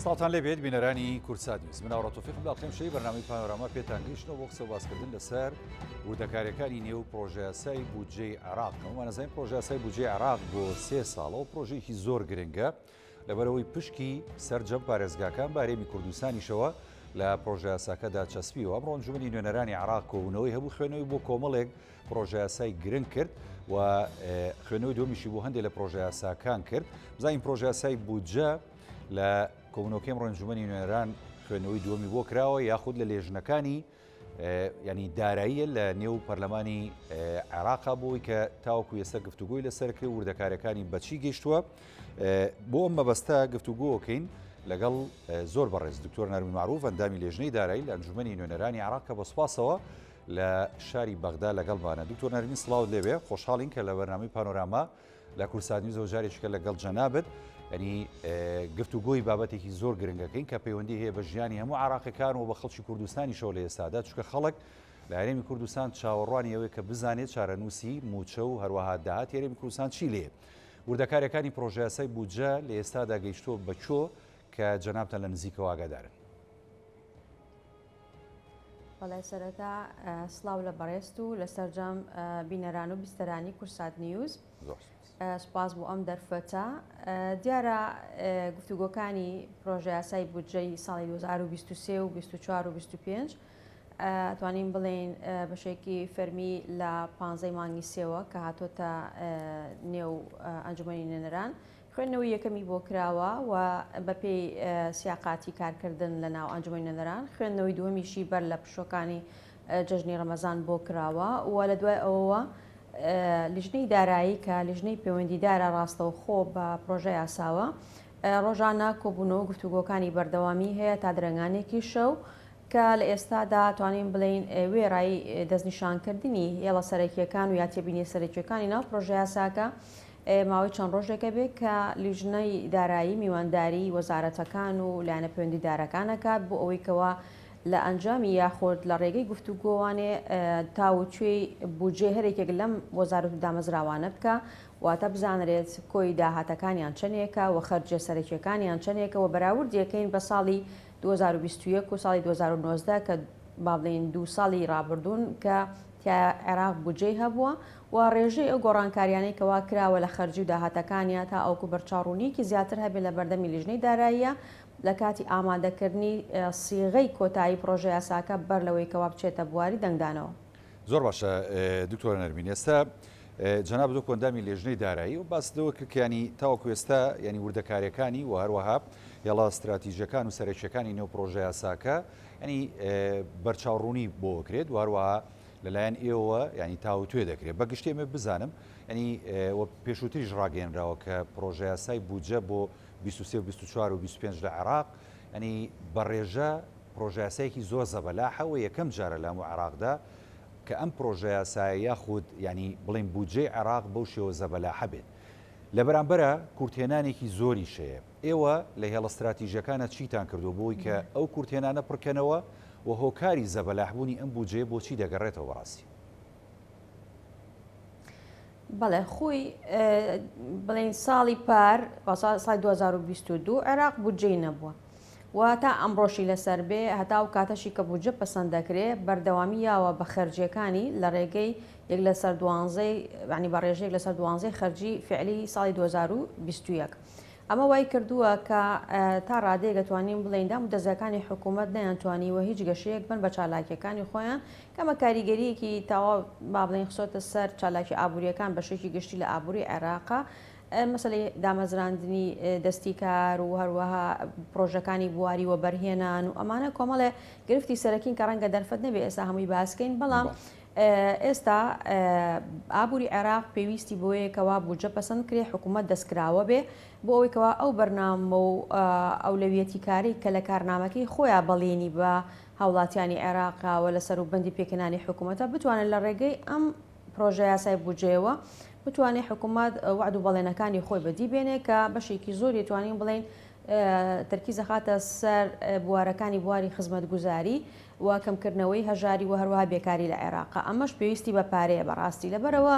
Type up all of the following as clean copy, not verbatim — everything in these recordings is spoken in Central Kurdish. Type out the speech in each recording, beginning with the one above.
سڵاوتان لێ بێت بینەرانی کوردسات نیوز من ئاوڕە تۆفیقم لە ئەڵقەی شەوی بەرنامەی پانۆراما پێتان گەیشتەوە بۆ قسە و باسکردن لەسەر وردەکاریەکانی نێو پرۆژەیاسای بودجەی عێراق هەموومان ئەزانین پرۆژەیاسای بودجەی عێراق بۆ سێ ساڵە و پرۆژەیەکی زۆر گرنگە لەبەرئەوەی پشکی سەرجەم پارێزگاکان بە هەرێمی کوردستانیشەوە لە پرۆژەیاساکەدا چەسپیوە. ئەمڕۆ ئەنجومەنی نوێنەرانی عێراق کۆبوونەوەی هەبوو خوێندنەوەی بۆ کۆمەڵێک پرۆژەیاسای گرنگ کرد و خوێندنەوەی دووەمیشی بۆ هەندێک لە پرۆژەیاساکان کرد. بزانین پرۆژەیاسای بودجە لە کۆبوونەوەکەی ئەمڕۆ ئەنجومەنی نوێنەران خوێندنەوەی دووەمی بۆ کراوە یاخود لە لێژنەکانی یانی داراییە لە نێو پەرلەمانی عێراقا بۆی کە تاوەکو ئێستا گفتوگۆی لەسەر کرێ وردەکارەکانی بەچی گەیشتووە بۆ ئەم مەبەستە گفتوگۆکەین لەگەڵ زۆر بەڕێز دکتۆر نەرمین معروف ئەندامی لێژنەی دارایی لە ئەنجومەنی نوێنەرانی عێراق کە بە سوپاسەوە لە شاری بەغدا لەگەڵمانە دکتۆر نەرمین سڵاوت لێبێ خۆشحاڵین کە لە بەرنامەی پانۆراما لە کوردسات نیوزەوە جارێکیکە لەگەڵ جەنابت ینی گفتوگۆی بابەتێکی زۆر گرنگەکەین کە پەیوەندی هەیە بە ژیانی هەموو عراقەکان و بە خەڵکی کوردستانیشەوە لە ئێستادا چونکە خەڵک لە هەرێمی کوردستان چاوەڕوانی ئەوەیە کە بزانێت چارەنووسی مووچە و هەروەها داهاتی هەرێمی کوردستان چی لێ وردەکاریەکانی پرۆژەیاسای بودجە لە ئێستادا گەیشتووە بە کۆ کە جەنابتان لە نزیکەوە ئاگادارن. بەڵێ سەرەتا سڵاو لە بەڕێزت و لە سەرجەم بینەران و بیستەرانی کورسات نیوز. سپاس بۆ ئەم دەرفەتە. دیارە گفتوگۆکانی پرۆژەیاسای بودجەی ساڵی 2023 و 24 و 25 توانین بڵێین بەشێکی فەرمی لە پانزەی مانگی سێوە کە هاتۆتە نێو ئەنجومەنی نوێنەران خوێندنەوەی یەکەمی بۆ کراوە و بەپێی سیاقاتی کارکردن لە ناو ئەنجومەنی نوێنەران خوێندنەوەی دووەمیشی بەر لە پشووەکانی جەژنی ڕەمەزان بۆ کراوە و لە دوای ئەوەوە لیژنەی دارایی کە لیژنەی پەیوەندیدارە ڕاستەوخۆ بە پرۆژە یاساوە ڕۆژانە کۆبوونەوە گفتوگۆکانی بەردەوامی هەیە تا درەنگانێکی شەو کە لە ئێستادا توانین بڵێین وێڕای دەستنیشانکردنی هێڵە سەرەکییەکان و یا تێبینیە سەرەکییەکانی ناو پرۆژەیاساکە ماوەی چەند ڕۆژێکە بێ کە لیژنەی دارایی میوانداری وەزارەتەکان و لایەنە پەیوەندیدارەکان ئەکات بۆ ئەوەی کەوا لە ئەنجامی یاخود لە ڕێگەی گفتوگۆوانێ تاوتوێی بودجەی هەرێکێک لەم وەزارەت و دامەزراوانە بکا واتە بزانرێت کۆی داهاتەکانیان چەندێکە و خەرجیە سەرەکیەکانیان چەندێکە و بەراوردیەکەین بە ساڵی 2021 و ساڵی 2019 کە با بڵێین دوو ساڵی ڕابردوون کە تیایا عێراق بودجەی هەبووە و ڕێژەی ئەو گۆڕانکاریانەی کەوا کراوە لە خەرجی و داهاتەکانیا تا ئەوکو بەرچاوڕوونیەکی زیاتر هەبێت لە بەردەمی لیژنەی داراییە لە کاتی ئامادەکردنی سیغەی کۆتایی پڕۆژەیاساکە بەر لەوەی کەوا بچێتە بواری دەنگدانەوە. زۆر باشە دکتۆرە نەرمین ئێستا جەنابت وەکو ئەندامی لێژنەی دارایی و باست لەوە کرد کە ینی تاوەکو ئێستا ینی وردەکاریەکانی و هەروەها هێڵە ستراتیژەکان و سەرەکیەکانی نێو پڕۆژە یاساکە ینی بەرچاوڕوونی بۆ کرێت و هەروەها لەلایەن ئێوە ینی تاوتوێ دەکرێت بە گشتی ئەمە بزانم ینی پێشووتریش ڕاگەیەنراوە کە پڕۆژە یاسای بودجە بۆ 23 و 24 و 25 لە عێراق ینی بە ڕێژە پڕۆژەیاسایەکی زۆر زەبەلاحە و یەکەم جارە لە هەموو عێراقدا کە ئەم پڕۆژەیاسایە یاخود یانی بڵێین بودجەی عێراق بەو شێوە زەبەلاحە بێت. لە بەرامبەرا کورتهێنانێکی زۆریش هەیە. ئێوە لە هێڵە ستراتیژیەکانا چیتان کردووە بۆی کە ئەو کورتهێنانە پڕکەنەوە و هۆکاری زەبەلاحبوونی ئەم بودجەیە بۆچی دەگەڕێتەوە بەڕاستی؟ بەڵێ خۆی بڵێین ساڵی پار ساڵی 2022 عێراق بودجەی نەبووە. و تا ئەمڕۆشی لەسەر بێ هەتا ئەو کاتەشی کە بودجە پەسەند دەکرێ بەردەوامی یاوە بە خەرجیەکانی لە ڕێگەی یەک لەسەر دوانزەی یانی بە ڕێژەی یەک لەسەر دوانزەی خەرجی فعلی ساڵی 2021. ئەمە وای کردووە کە تا ڕادەیەک دەتوانین بڵێین دام و دەزگاکانی حکوومەت نەیانتوانیوە هیچ گەشەیەک بن بە چالاکیەکانی خۆیان کە ئەمە کاریگەریەکی تەواو با بڵێین خستۆتە سەر چالاکی ئابووریەکان بەشێکی گشتی لە ئابووری عێراقا مەسەلەی دامەزراندنی دەستی کار و هەروەها پرۆژەکانی بواری وەبەرهێنان و ئەمانە کۆمەڵێ گرفتی سەرەکین کە ڕەنگە دەرفەت نەبێ ئێستا هەمووی باسکەین بەڵام ئێستا ئابووری عێراق پێویستی بۆیە کەوا بودجە پەسەند کرێ حکوومەت دەستکراوە بێ بۆ ئەوەی کەوا ئەو بەرنامە و ئەولەویەتی کاری کە لە کارنامەکەی خۆیان بەڵێنی بە هاوڵاتیانی عێراقاوە لە سەروبەندی پێکهێنانی حکوومەتە بتوانن لە ڕێگەی ئەم پرۆژەیاسای بودجەیەوە بتوانێ حکوومەت وەعد و بەڵێنەکانی خۆی بەدی بێنێ کە بەشێکی زۆری توانین بڵێین تەرکیز دەخاتە سەر بوارەکانی بواری خزمەتگوزاری و کەمکردنەوەی هەژاری و هەروەها بێکاری لە عێراق ئەمەش پێویستی بە پارەیە بەڕاستی لەبەرەوە.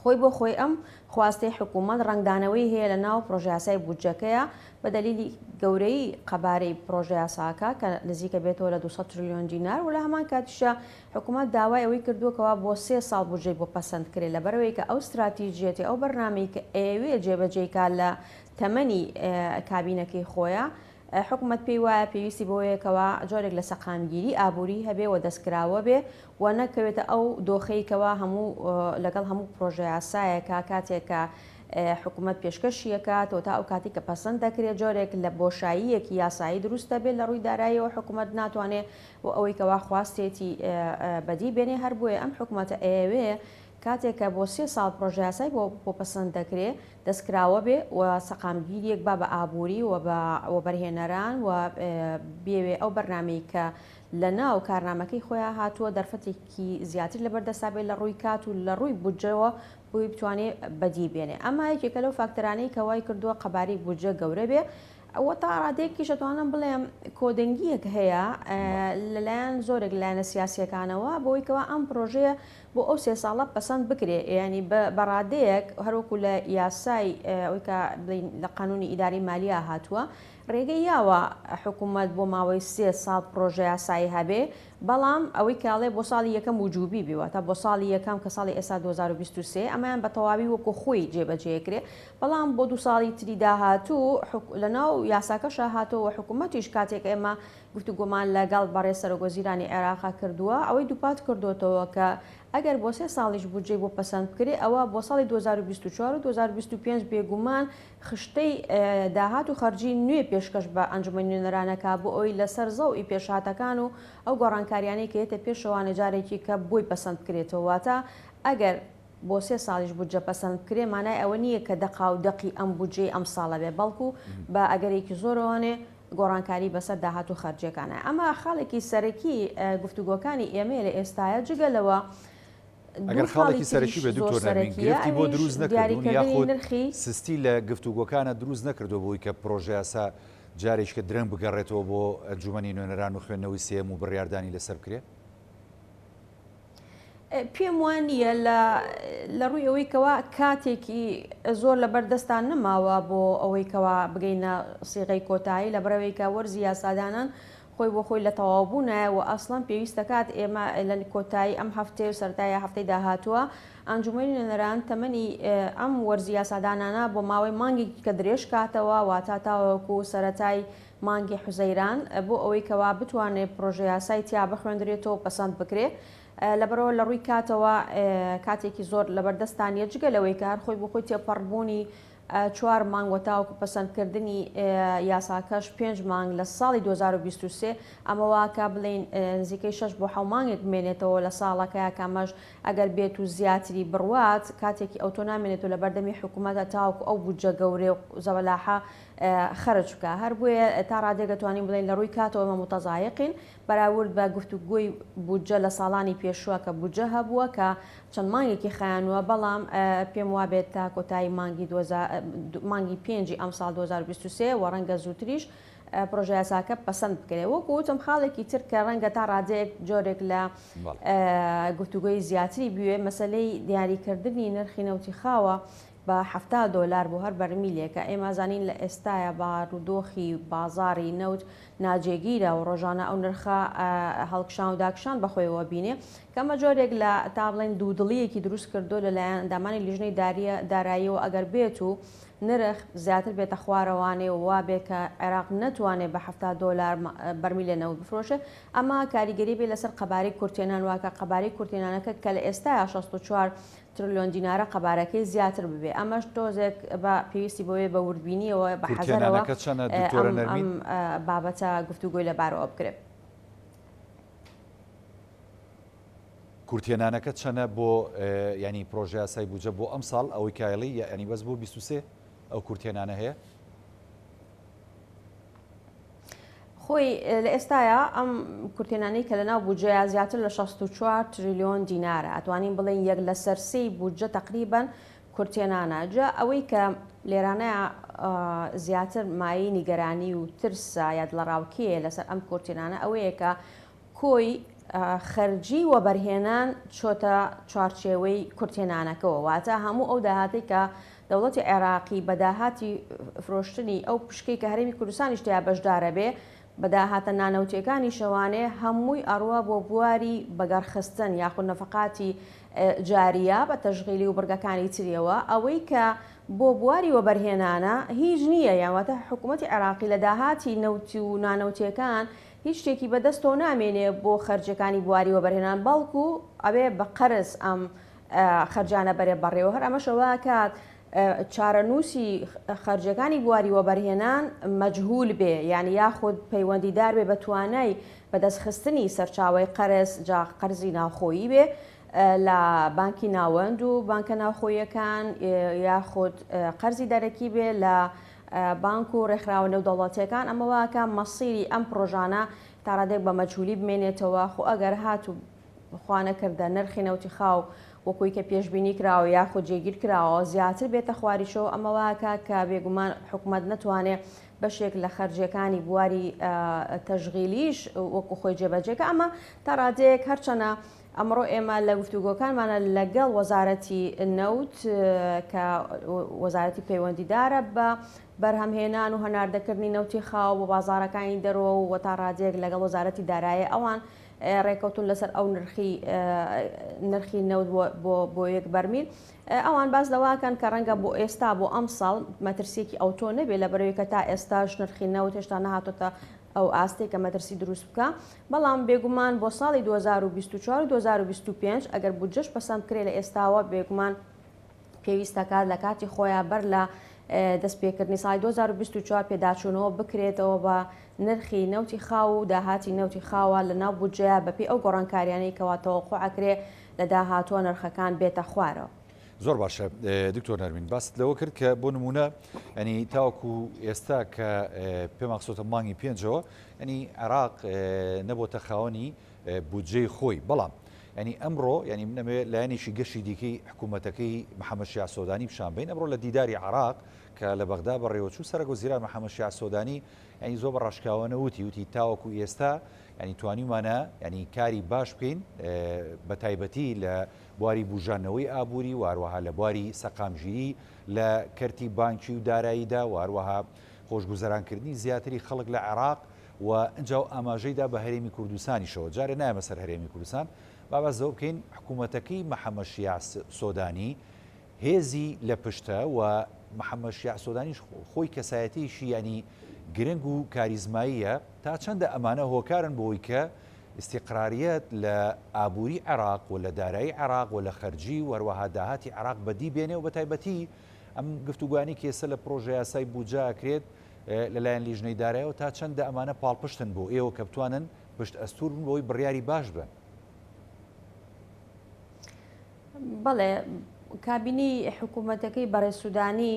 خۆی بۆ خۆی ئەم خواستەی حکوومەت ڕەنگدانەوەی هەیە لە ناو پڕۆژەیاسای بودجەکەیە بە دەلیلی گەورەیی قەبارەی پڕۆژەیاساکە کە نزیکە بێتەوە لە 200 تریلیۆن دینار و لە هەمان کاتیشا حکوومەت داوای ئەوەی کردووە کەوا بۆ سێ ساڵ بودجەی بۆ پەسەند کرێ لەبەرئەوەی کە ئەو ستراتیجیەتی ئەو بەرنامەی کە ئەیەوێ جێبەجێی کا لە تەمەنی کابینەکەی خۆیا حکومەت پێی وایە پێویستی بەوەیە کەوا جۆرێک لە سەقامگیری ئابووری هەبێ و دەستکراوە بێ و نەکەوێتە ئەو دۆخەی کەوا هەموو لەگەڵ هەموو پرۆژەیاسایەکە کاتێک کە حکومەت پێشکەشی ئەکات و تا ئەو کاتی کە پەسەند دەکرێت جۆرێک لە بۆشاییەکی یاسایی دروست دەبێت لە ڕووی داراییەوە حکومەت ناتوانێت و ئەوەی کەوا خواستێتی بەدی بێنێ هەر بۆیە ئەم حکومەتە ئەیەوێ کاتێک کە بۆ سێ ساڵ پرۆژەیاسای بۆ بۆ پەسەند دەکرێ دەستکراوە بێ و سەقامگیریەک با بە ئابووری و بە وەبەرهێنەران و بیەوێ ئەو بەرنامەی کە لە ناو کارنامەکەی خۆیان هاتووە دەرفەتێکی زیاتر لەبەر دەستا بێت لە ڕووی کات و لە ڕووی بودجەوە بۆی بتوانێ بەدی بێنێ. ئەمە یەکێکە لەو فاکتەرانەی کە وای کردووە قەبارەی بودجە گەورە بێ و تا ڕادەیەکیش ئەتوانم بڵێم کۆدەنگییەک هەیە لەلایەن زۆرێک لایەنە سیاسییەکانەوە بۆی کەوا ئەم پرۆژەیە بۆ ئەو سێ ساڵە پەسەند بکرێ یانی بە ڕادەیەک هەروەکو لە یاسای ئەوەی کە بڵێین لە قانونی ئیداری مالیا هاتووە ڕێگەی یاوە حکوومەت بۆ ماوەی سێ ساڵ پرۆژە یاسایی هەبێ بەڵام ئەوەی کە ئەڵێ بۆ ساڵی یەکەم وجوبی بێ واتە بۆ ساڵی یەکەم کە ساڵی ئێستا 2023 ئەمەیان بە تەواوی وەکو خۆی جێبەجێ کرێ بەڵام بۆ دوو ساڵی تری داهاتوو لەناو یاساکەشا هاتووە و حکوومەتیش کاتێک ئێمە گفتوگۆمان لەگەڵ بەڕێز سەرۆکوەزیرانی عێراق کردووە، ئەوەی دووپات کردۆتەوە کە ئەگەر بۆ سێ ساڵیش بودجەی بۆ پەسەند بکرێ ئەوا بۆ ساڵی 2024 و 2025 بێگومان خشتەی داهات و خەرجی نوێ پێشکەش بە ئەنجومەنی نوێنەران ئەکا بۆ ئەوەی لەسەر زەوی پێشهاتەکان و ئەو گۆڕانکاریانەی کە یەتە پێشەوانە جارێکی کە بۆی پەسەند بکرێتەوە واتە ئەگەر بۆ سێ ساڵیش بودجە پەسەند بکرێ مانای ئەوە نییە کە دەقاو دەقی ئەم بودجەی ئەمساڵە بێ بەڵکو بە ئەگەرێکی زۆرەوانێ گۆڕانکاری بەسەر داهات و خەرجیەکانە. ئەمە خاڵێکی سەرەکی گفتوگۆکانی ئێمەیە لە ئێستایا، جگە لەوە ئەگەر دوو خاڵی خاڵێکی تریش سەرەکی بێت زۆر دکتۆر نەرمین سەرەکیە گرفتی بۆ ئەویش دروست نەکردوون دیاریکردنی یاخود نرخی سستی لە گفتوگۆکانە دروست نەکردووە بۆی کە پرۆژەیاسا جارێکیکە درەنگ بگەڕێتەوە بۆ ئەنجومەنی نوێنەران و خوێندنەوەی سێیەم و بڕیاردانی لەسەر بکرێ؟ پێم وا نییە لە لە ڕووی ئەوەی کەوا کاتێکی زۆر لەبەر دەستان نەماوە بۆ ئەوەی کەوا بگەینە سیغەی کۆتایی لە بەرەوەی کە وەرزی یاسادانان خۆی بۆ خۆی لە تەواوبوونایە و ئەسڵەن پێویست دەکات ئێمە لە کۆتایی ئەم هەفتەیە و سەرەتای هەفتەی داهاتووە ئەنجومەنی نوێنەران تەمەنی ئەم وەرزی یاسادانانە بۆ ماوەی مانگێکی کە درێژ کاتەوە واتا تاوەکو سەرەتای مانگی حوزەیران بۆ ئەوەی کەوا بتوانرێت پرۆژەیاسای تیا بخوێندرێتەوە و پەسەند بکرێ لەبەرئەوە لە ڕووی کاتەوە کاتێکی زۆر لەبەردەستان نیە جگە لەوەی کە هەر خۆی بۆ خۆی تێپەڕبوونی چوار مانگ و تاوەکو پەسەندکردنی یاساکەش پێنج مانگ لە ساڵی 2023 ئەمە واکە بڵین نزیکەی شەش بۆ حەو مانگێک بمێنێتەوە لە ساڵەکەیا کە ئەمەش ئەگەر بێت و زیاتری بڕوات کاتێکی ئەوتۆ نامێنێت و لەبەردەمی حکوومەتە تاوەکو ئەو بودجە گەورەی و زەبەلاحە خەرج بکا. هەر بۆیە تا ڕادەیەک دەتوانین بڵێین لە ڕووی کاتەوە ئێمە موتەزایقین بەراورد بە گفتوگۆی بودجە لە ساڵانی پێشووە کە بودجە هەبووە کە چەند مانگێکی خایاندووە بەڵام پێم وابێت تا کۆتایی مانگی مانگی پێنجی ئەمساڵ 2023 و ڕەنگە زووتریش پرۆژەیاساکە پەسەند بکرێت. وەکو وتم خاڵێکی تر کە ڕەنگە تا ڕادەیەک جۆرێک لە گفتوگۆی زیاتری بوێ مەسەلەی دیاریکردنی نرخی نەوتی خاوە بە 70 دۆلار بۆ هەر بەرمیلێکە، ئێمە ئەزانین لە ئێستایا بارودۆخی بازاڕی نەوت ناجێگیرە و ڕۆژانە ئەو نرخە هەڵکشان و داکشان بەخۆیەوە بینێ کە ئەمە جۆرێک لە تا بڵێین دوودڵییەکی دروست کردووە لەلایەن ئەندامانی لیژنەی داراییەوە ئەگەر بێت و نرخ زیاتر بێتە خوارەوانێ و وابێ کە عێراق نەتوانێ بە 70 دۆلار بەرمیلێ نەوت بفرۆشێ ئەمە کاریگەری بێ لەسەر قەبارەی کورتهێنان واکە قەبارەی کورتهێنانەکە کە لە ئێستایا 64 ترلیۆن دینارە قەبارەکەی زیاتر ببێ ئەمەش تۆزێک بە پێویستی بەوەیە بە وردبینیەوە بە حەزەرەوە کورتهێنانەکە چەنە دکتۆرە ئەم نەرمین؟ ئەم بابەتە گفتوگۆی لەبارەوە بکرێ. کورتهێنانەکە چەنە بۆ یانی پرۆژەیاسای بودجە بۆ ئەمساڵ ئەوەی کایڵی یانی بەس بۆ 23 ئەو کورتهێنانە هەیە؟ خۆی لە ئێستایا ئەم کورتێنانەی کە لەناو بودجەیە زیاتر لە 64 تریلیۆن دینارە ئەتوانین بڵێین یەک لەسەر سێی بودجە تقریبا کورتێنانە جا ئەوەی کە لێرانەیە زیاتر مایەی نیگەرانی و ترسە یا دڵەڕاوکێیە لەسەر ئەم کورتێنانە ئەوەیە کە کۆی. خەرجی وەبەرهێنان چۆتە چوارچێوەی کورتهێنانەکەوە، واتە هەموو ئەو داهاتەی کە دەوڵەتی عێراقی بە داهاتی فرۆشتنی ئەو پشکەی کە هەرێمی کوردستانیش تیا بەشدارە بێ، بە داهاتە نانەوتیەکانیشەوانێ هەمووی ئەڕوا بۆ بواری بەگەڕخستن یاخود نەفەقاتی جاریە بە تەشغیلی و بڕگەکانی تریەوە، ئەوەی کە بۆ بواری وەبەرهێنانە هیچ نییە، یان واتە حکوومەتی عێراقی لە داهاتی نەوتی و نانەوتیەکان هیچ شتێکی بەدەستەوە نامێنێ بۆ خەرجیەکانی بواری وەبەرهێنان بەڵکو ئەبێ بە قەرز ئەم خەرجانە بەرێ بەڕێوە هەر ئەمەشە واکات چارەنووسی خەرجیەکانی بواری وەبەرهێنان مەجهول بێ یعنی یاخود پەیوەندیدار بێ بە توانای بەدەستخستنی سەرچاوەی قەرز جا قەرزی ناوخۆیی بێ لە بانکی ناوەند و بانکە ناوخۆیەکان یاخود قەرزی دەرەکی بێ لە بانک و ڕێکخراوە نێودەوڵەتیەکان، ئەمە واکا مەسیری ئەم پڕۆژانە تاڕادەیەک بە مەجهولی بمێنێتەوە، خۆ ئەگەر هاتوو خوا نەکردە نرخی نەوتی خاو وەکوی کە پێشبینی کراوە یاخود جێگیر کراوە زیاتر بێتە خواریشەوە، ئەمە واکا کە بێگومان حکومەت نەتوانێ بەشێک لە خەرجیەکانی بواری تەشغیلیش وەکو خۆی جێبەجێ کە ئەمە تا ڕادەیەک هەرچەنە ئەمڕۆ ئێمە لە گفتوگۆکانمانە لەگەڵ وەزارەتی نەوت کە وەزارەتی پەیوەندیدارە بە بەرهەمهێنان و هەناردەکردنی نەوتی خاو بۆ بازاڕەکانی دەرەوە و تا ڕادەیەک لەگەڵ وەزارەتی دارایی ئەوان ڕێکەوتون لەسەر ئەو نرخی نرخی نەوت بۆ بۆ یەک بەرمیل ئەوان باس لەوەکەن کە ڕەنگە بۆ ئێستا بۆ ئەمساڵ مەترسیەکی ئەوتۆ نەبێت لەبەرەوەی کە تا ئێستاش نرخی نەوت هێشتا نەهاتۆتە ئەو ئاستەی کە مەترسی دروست بکا، بەڵام بێگومان بۆ ساڵی 2024 و 2025 ئەگەر بودجەش پەسەند بکرێ لە ئێستاوە بێگومان پێویست دەکات لە کاتی خۆیا بەر لە دەستپێکردنی ساڵی 2024 پێداچوونەوە بکرێتەوە بە نرخی نەوتی خاو و داهاتی نەوتی خاوە لە ناو بودجەیە بەپێی ئەو گۆڕانکاریانەی کەوا تەوەقوع ئەکرێ لە داهاتووە نرخەکان بێتە خوارەوە. زۆر باشە دکتۆر نەرمین باست لەوە کرد کە بۆ نمونە ئەنی تاوەکو ئێستا کە پێمان خستۆتە مانگی پێنجەوە ئەنی عێراق نەبۆتە خاوەنی بودجەی خۆی بەڵام ینی ئەمڕۆ ینی منەمێ لایەنێکی گەشی دیکەی حکوومەتەکەی محەممەد شیاع سۆدانی پیشان بین ئەمڕۆ لە دیداری عراق کە لە بەغدا بەڕێوەچوو سەرەک وەزیران محەممەد شیاع سۆدانی ینی زۆر بە ڕاشکاوانە وتی وتی تاوەکو ئێستا ینی توانیمانە ینی کاری باش بکەین بە تایبەتی لە بواری بوژاندنەوەی ئابووری و هەروەها لە بواری سەقامگیری لە کەرتی بانکی و داراییدا و هەروەها خۆشگوزەرانکردنی زیاتری خەڵک لە عێراق و ئنجا و ئاماژەی دا بە هەرێمی کوردستانیشەوە جارێ نایەمە سەر هەرێمی کوردستان با باس لەوە بکەین حکوومەتەکەی محەممەد شیاع سۆدانی هێزی لە پشتە و محەممەد شیاع سۆدانیش خۆی کەسایەتیەکی یانی گرنگ و کاریزماییە تا چەندە ئەمانە هۆکارن بۆی کە ئیستیقراریەت لە ئابووری عێراق و لە دارایی عێراق و لە خەرجی و هەروەها داهاتی عێراق بەدی بێنێ و بەتایبەتی ئەم گفتوگۆیانەی کە ئێستا لە پڕۆژەیاسای بودجە ئەکرێت لەلایەن لیژنەی دارایەوە تا چەندە ئەمانە پاڵپشتن بۆ ئێوە کە بتوانن پشت ئەستوور بن بەوەی بڕیاری باش بەن؟ بەڵێ کابینەی حکوومەتەکەی بەڕێز سوودانی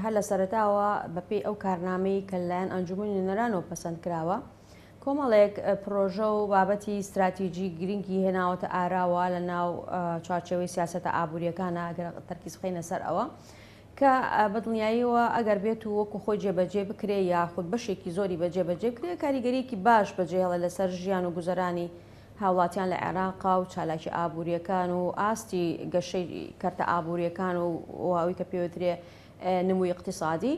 هەر لە سەرەتاوە بەپێی ئەو کارنامەی کە لەلایەن ئەنجومەنی نوێنەرانەوە پەسەند کراوە کۆمەڵێک پرۆژە و بابەتی ستراتیجی گرنگی هێناوەتە ئاراوە لە ناو چوارچێوەی سیاسەتە ئابوورییەکانە ئەگەر تەرکیز بخەینە سەر ئەوە کە بە دڵنیاییەوە ئەگەر بێت و وەکو خۆی جێبەجێ بکرێ یاخود بەشێکی زۆری بە جێبەجێ بکرێ کاریگەریەکی باش بەجێهێڵێ لەسەر ژیان و گوزەرانی هاوڵاتیان لە عێراقا و چالاکی ئابووریەکان و ئاستی گەشەی کەرتە ئابووریەکان و ئەوەی کە پێوترێ نموی اقتصادی.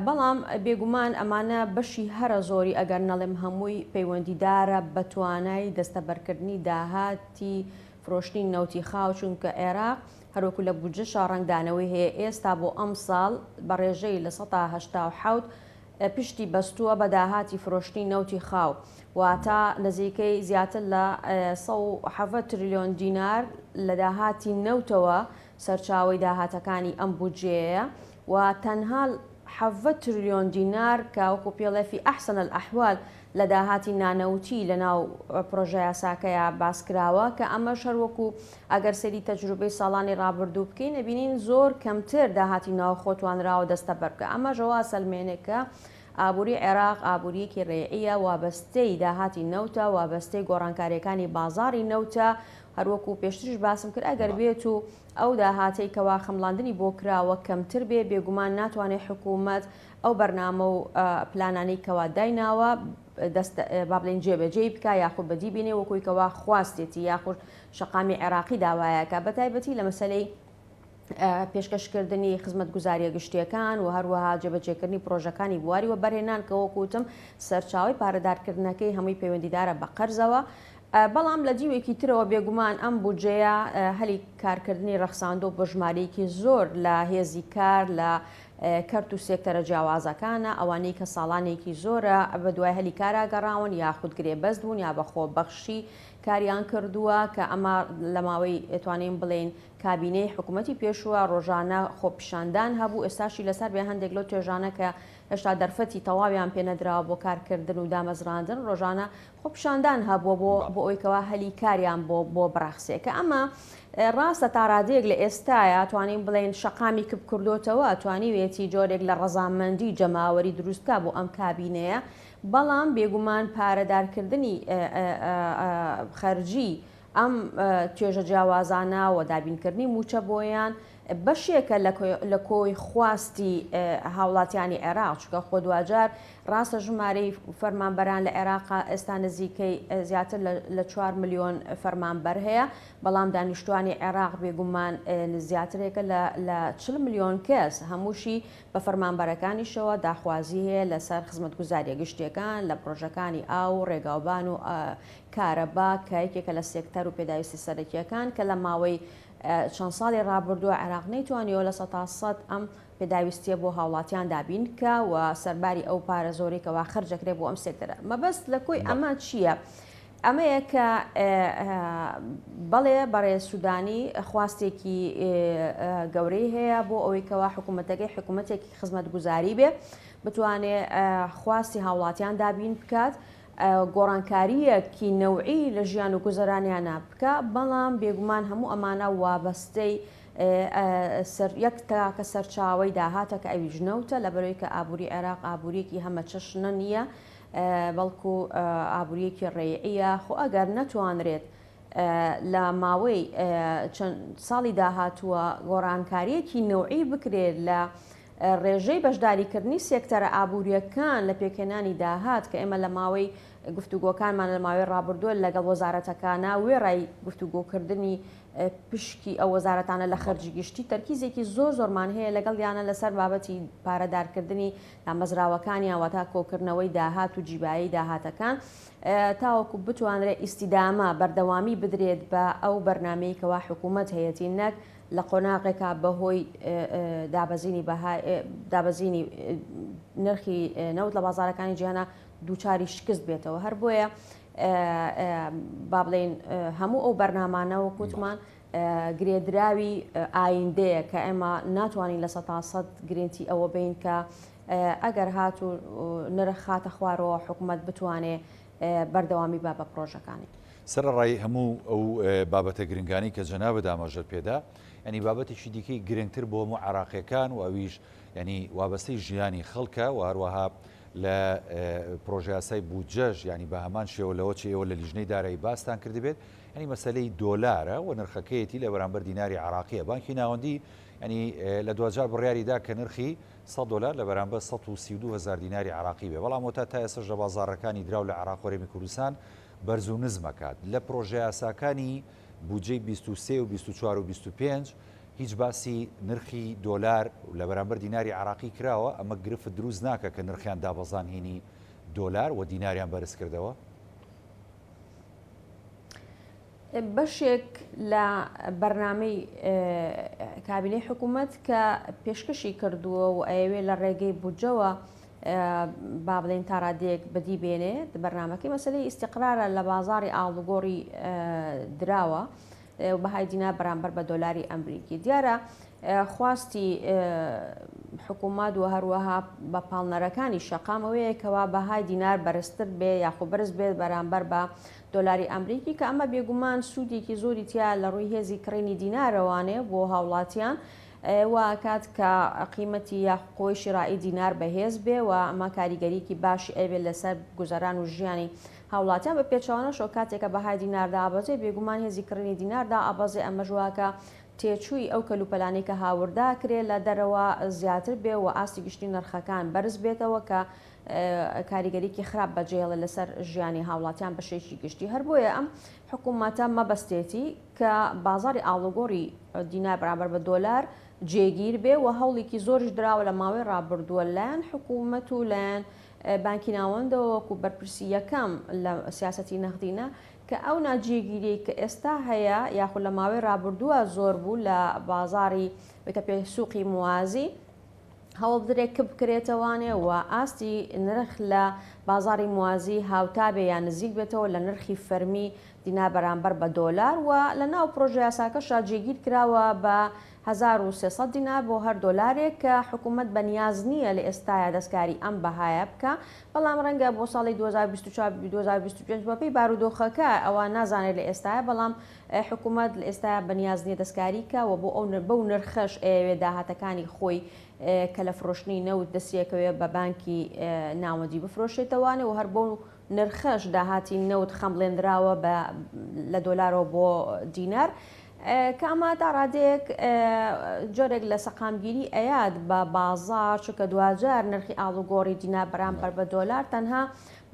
بەڵام بێگومان ئەمانە بەشی هەرە زۆری ئەگەر نەڵێم هەمووی پەیوەندیدارە بە توانای دەستەبەرکردنی داهاتی فرۆشتنی نەوتی خاو، چونکە عێراق هەروەکو لە بودجەشا ڕەنگدانەوەی هەیە ئێستا بۆ ئەمساڵ بە ڕێژەی 87% پشتی بەستووە بە داهاتی فرۆشتنی نەوتی خاو، واتە نزیکەی زیاتر لە 117 تریلیۆن دینار لە داهاتی نەوتەوە سەرچاوەی داهاتەکانی ئەم بودجەیەیە و تەنها 17 تریلیۆن دینار کە وەکو پێڵێ فی احسن الاحوال لە داهاتی نانەوتی لە ناو پرۆژەیاساکەیا باس کراوە کە ئەمەش هەر وەکو ئەگەر سەیری تەجروبەی ساڵانی ڕابردوو بکەین ئەبینین زۆر کەمتر داهاتی ناوخۆ توانراوە دەستەبەر بکا ئەمەش ئەوە ئەسەلمێنێ کە ئابووری عێراق ئابوورییەکی رەیعییە، وابەستەی داهاتی نەوتە، وابەستەی گۆڕانکارییەکانی بازاڕی نەوتە، هەروەکو پێشتریش باسم کرد ئەگەر بێت و ئەو داهاتەی کەوا خەمڵاندنی بۆ کراوە کەمتر بێ، بێگومان ناتوانێ حکوومەت ئەو بەرنامە و پلانانەی کەوا دایناوە دەست با بڵێین جێبەجێی بکا یاخود بەدی بینێ وەکوی کەوا خواستێتی یاخود شەقامی عێراقی داوایەکە بەتایبەتی لە مەسەلەی پێشکەشکردنی خزمەتگوزارییە گشتییەکان و هەروەها جێبەجێکردنی پرۆژەکانی بواری وەبەرهێنان کە وەکو وتم سەرچاوەی پارەدارکردنەکەی هەمووی پەیوەندیدارە بە قەرزەوە. بەڵام لە دیوێکی ترەوە بێگومان ئەم بودجەیە هەلی کارکردنی ڕەخساندووە بۆ ژمارەیەکی زۆر لە هێزی کار لە کەرت و سێکتەرە جیاوازەکانە، ئەوانەی کە ساڵانێکی زۆرە بەدوای هەلی کارا گەڕاون یاخود گرێبەست بوون یا بە خۆبەخشی کاریان کردووە کە ئەمە لە ماوەی توانین بڵێین کابینەی حکوومەتی پێشووە ڕۆژانە خۆپیشاندان هەبوو، ئێستاشی لەسەر بێ هەندێک لەو توێژانە کە هێشتا دەرفەتی تەواویان پێ نەدراوە بۆ کارکردن و دامەزراندن ڕۆژانە خۆپیشاندان هەبووە بۆ بۆ ئەوەی کەوا هەلی کاریان بۆ بۆ بڕەخسێ کە ئەمە ڕاستە تا ڕادەیەک لە ئێستایا توانین بڵێین شەقامی کپ کردۆتەوە توانیوێتی جۆرێک لە ڕەزامەندی جەماوەری دروست بکا بۆ ئەم کابینەیە بەڵام بێگومان پارەدارکردنی خەرجی ئەم توێژە جیاوازانە و دابینکردنی مووچە بۆیان بەشێکە لە کۆی خواستی هاوڵاتیانی عێراق، چونکە خۆ دواجار ڕاستە ژمارەی فەرمانبەران لە عێراق ئێستا نزیکەی زیاتر لە 4 ملیۆن فەرمانبەر هەیە، بەڵام دانیشتوانی عێراق بێگومان زیاترێکە لە 40 ملیۆن کەس، هەمووشی بە فەرمانبەرەکانیشەوە داخوازی هەیە لەسەر خزمەتگوزارییە گشتییەکان لە پرۆژەکانی ئاو و ڕێگاوبان و کارەبا کە یەکێکە لە سێکتەر و پێداویستی سەرەکییەکان کە لە ماوەی چەند ساڵی ڕابردووە عێراق نەیتوانیوە 100% ئەم پێداویستییە بۆ هاوڵاتیان دابین بکا و سەرباری ئەو پارە زۆرەی کەوا خەرج دەکرێت بۆ ئەم سێکتەرە. مەبەست لە کۆی ئەمە چییە؟ ئەمەیە کە بەڵێ بەڕێز سودانی خواستێکی گەورەی هەیە بۆ ئەوەی کەوا حکوومەتەکەی حکوومەتێکی خزمەتگوزاری بێ بتوانێ خواستی هاوڵاتیان دابین بکات گۆڕانکارییەکی نەوعی لە ژیان و گوزەرانیانا بکا، بەڵام بێگومان هەموو ئەمانە وابەستەی یەک تاکە سەرچاوەی داهاتە کە ئەویش نەوتە، لەبەرئەوەی کە ئابووری عێراق ئابوورییەکی هەمەچەشنە نییە، بەڵکو ئابوورییەکی ڕەیعییە، خۆ ئەگەر نەتوانرێت لە ماوەی چەند ساڵی داهاتووە گۆڕانکارییەکی نەوعی بکرێت لە ڕێژەی بەشداریکردنی سێکتەرە ئابوورییەکان لە پێکهێنانی داهات کە ئێمە لە ماوەی گفتوگۆکانمان لە ماوەی ڕابردووە لەگەڵ وەزارەتەکانا وێڕای گفتوگۆکردنی پشکی ئەو وەزارەتانە لە خەرجی گشتی تەرکیزێکی زۆر زۆرمان هەیە لەگەڵیانە لەسەر بابەتی پارەدارکردنی دامەزراوەکانیان واتە کۆکردنەوەی داهات و جیبایی داهاتەکان تاوەکو بتوانرێت ئیستیدامە بەردەوامی بدرێت بە ئەو بەرنامەی کەوا حکوومەت هەیەتی نەک لە قۆناغێکا بەهۆی دابەزینی بەهای دابەزینی نرخی نەوت لە بازارەکانی جیهانا دووچاری شکست بێتەوە هەر بۆیە با بڵێین هەموو ئەو بەرنامانە وەک وتمان گرێدراوی ئایندەیە کە ئێمە ناتوانین 100% گرنتی ئەوە بین کە ئەگەر هات و نرخ خاتە خوارەوە حکوومەت بتوانێ بەردەوامی با بە پرۆژەکانی. سەرەڕای هەموو ئەو بابەتە گرنگانەی کە جەنابت ئاماژەت پێدا، یانی بابەتێکی دیکەی گرنگتر بۆ هەموو عێراقییەکان و ئەویش یانی وابەستەی ژیانی خەڵکە و هەروەها لە پرۆژەیاسای بودجەش یانی بە هەمان شێوە لەوە چ ئێوە لە لیژنەی دارایی باستان کردبێت یانی مەسەلەی دۆلارە و نرخەکەیەتی لە بەرامبەر دیناری عێراقیە بانکی ناوەندی یانی لە دواجار بڕیاری دا کە نرخی 100 دۆلار لە بەرامبەر 132 هەزار دیناری عێراقی بێ بەڵام وەتا تا ئێستاش لە بازاڕەکانی دراو لە عێراق و هەرێمی کوردستان بەرز و نزم ئەکات. لە پرۆژەیاساکانی بودجەی 23 و 24 و 25 هیچ باسی نرخی دۆلار لە بەرامبەر دیناری عێراقی کراوە، ئەمە گرفت دروست ناکە کە نرخیان دابەزان هینی دۆلار و دیناریان بەرز کردەوە؟ بەشێک لە بەرنامەی کابینەی حکوومەت کە پێشکەشی کردووە و ئەیەوێ لە ڕێگەی بودجەوە با بڵێین تا ڕادەیەک بەدی بێنێت بەرنامەکەی مەسەلەی ئیستیقرارە لە بازاڕی ئاڵوگۆڕی دراوە بەهای دینار بەرامبەر بە دۆلاری ئەمریکی دیارە خواستی حکوومەت و هەروەها بە پاڵنەرەکانی شەقام ئەوەیە کەوا بەهای دینار بەرزتر بێ یاخۆ بەرز بێت بەرامبەر بە دۆلاری ئەمریکی کە ئەمە بێگومان سوودێکی زۆری تیا لە ڕووی هێزی کڕینی دینارەوانێ بۆ هاوڵاتیان. وا ئەکات کە قیمەتی یاخو قوەی شیرائی دینار بەهێز بێ و ئەمە کاریگەریکی باشی ئەبێ لەسەر گوزەران و ژیانی هاوڵاتیان بە پێچەوانەشەوە کاتێک کە بەهای دینار دابەزێ بێگومان هێزی کڕینی دینار دائەبەزێ ئەمەش واکا تێچووی ئەو کەلوپەلانەی کە هاوردەکرێ لە دەرەوە زیاتر بێ و ئاستی گشتی نرخەکان بەرز بێتەوە کە کاریگەریکی خراپ بەجێهێڵێ لەسەر ژیانی هاوڵاتیان بە شێکی گشتی هەر بۆیە ئەم حکوومەتە مەبەستێتی کە بازاڕی ئاڵوگۆڕی دینار بەرامبەر بە دۆلار جێگیر بێ و هەوڵێکی زۆریش دراوە لە ماوەی ڕابردووە لایەن حکوومەت و لایەن بانکی ناوەندەوە وەکو بەرپرسی یەکەم لە سیاسەتی نەغدینە کە ئەو ناجێگیریەی کە ئێستا هەیە یاخود لە ماوەی ڕابردووە زۆر بوو لە بازاڕی کە پێ سوقی موازی هەوڵ بدرێت کپ بکرێتەوانێ و ئاستی نرخ لە بازاڕی موازی هاوتا بێ یان نزیک بێتەوە لە نرخی فەرمی دینار بەرامبەر بە دۆلار و لە ناو پرۆژەیاساکەشا جێگیر کراوە بە 1300 دینار بۆ هەر دۆلارێک کە حکوومەت بە نیاز نییە لە ئێستایا دەستکاری ئەم بەهایە بکا بەڵام ڕەنگە بۆ ساڵی 2024 2025 بەپێی بارودۆخەکە ئەوە نازانێت لە ئێستایا بەڵام حکومەت لە ئێستایا بەنیاز نیە دەستکاری کا و بۆ ئەو بەو نرخەش ئەیەوێ داهاتەکانی خۆی کە لە فرۆشتنی نەوت دەستیەکەوێ بە بانکی ناوەندی بفرۆشێتەوانێ و هەر بەو نرخەش داهاتی نەوت خەمڵێندراوە بە لە دۆلارەوە بۆ دینار کە ئەمە تا ڕادەیەک جۆرێک لە سەقامگیری ئەیات بە بازاڕ چونکە دواجار نرخی ئاڵوگۆڕی دینار بەرامبەر بە دۆلار تەنها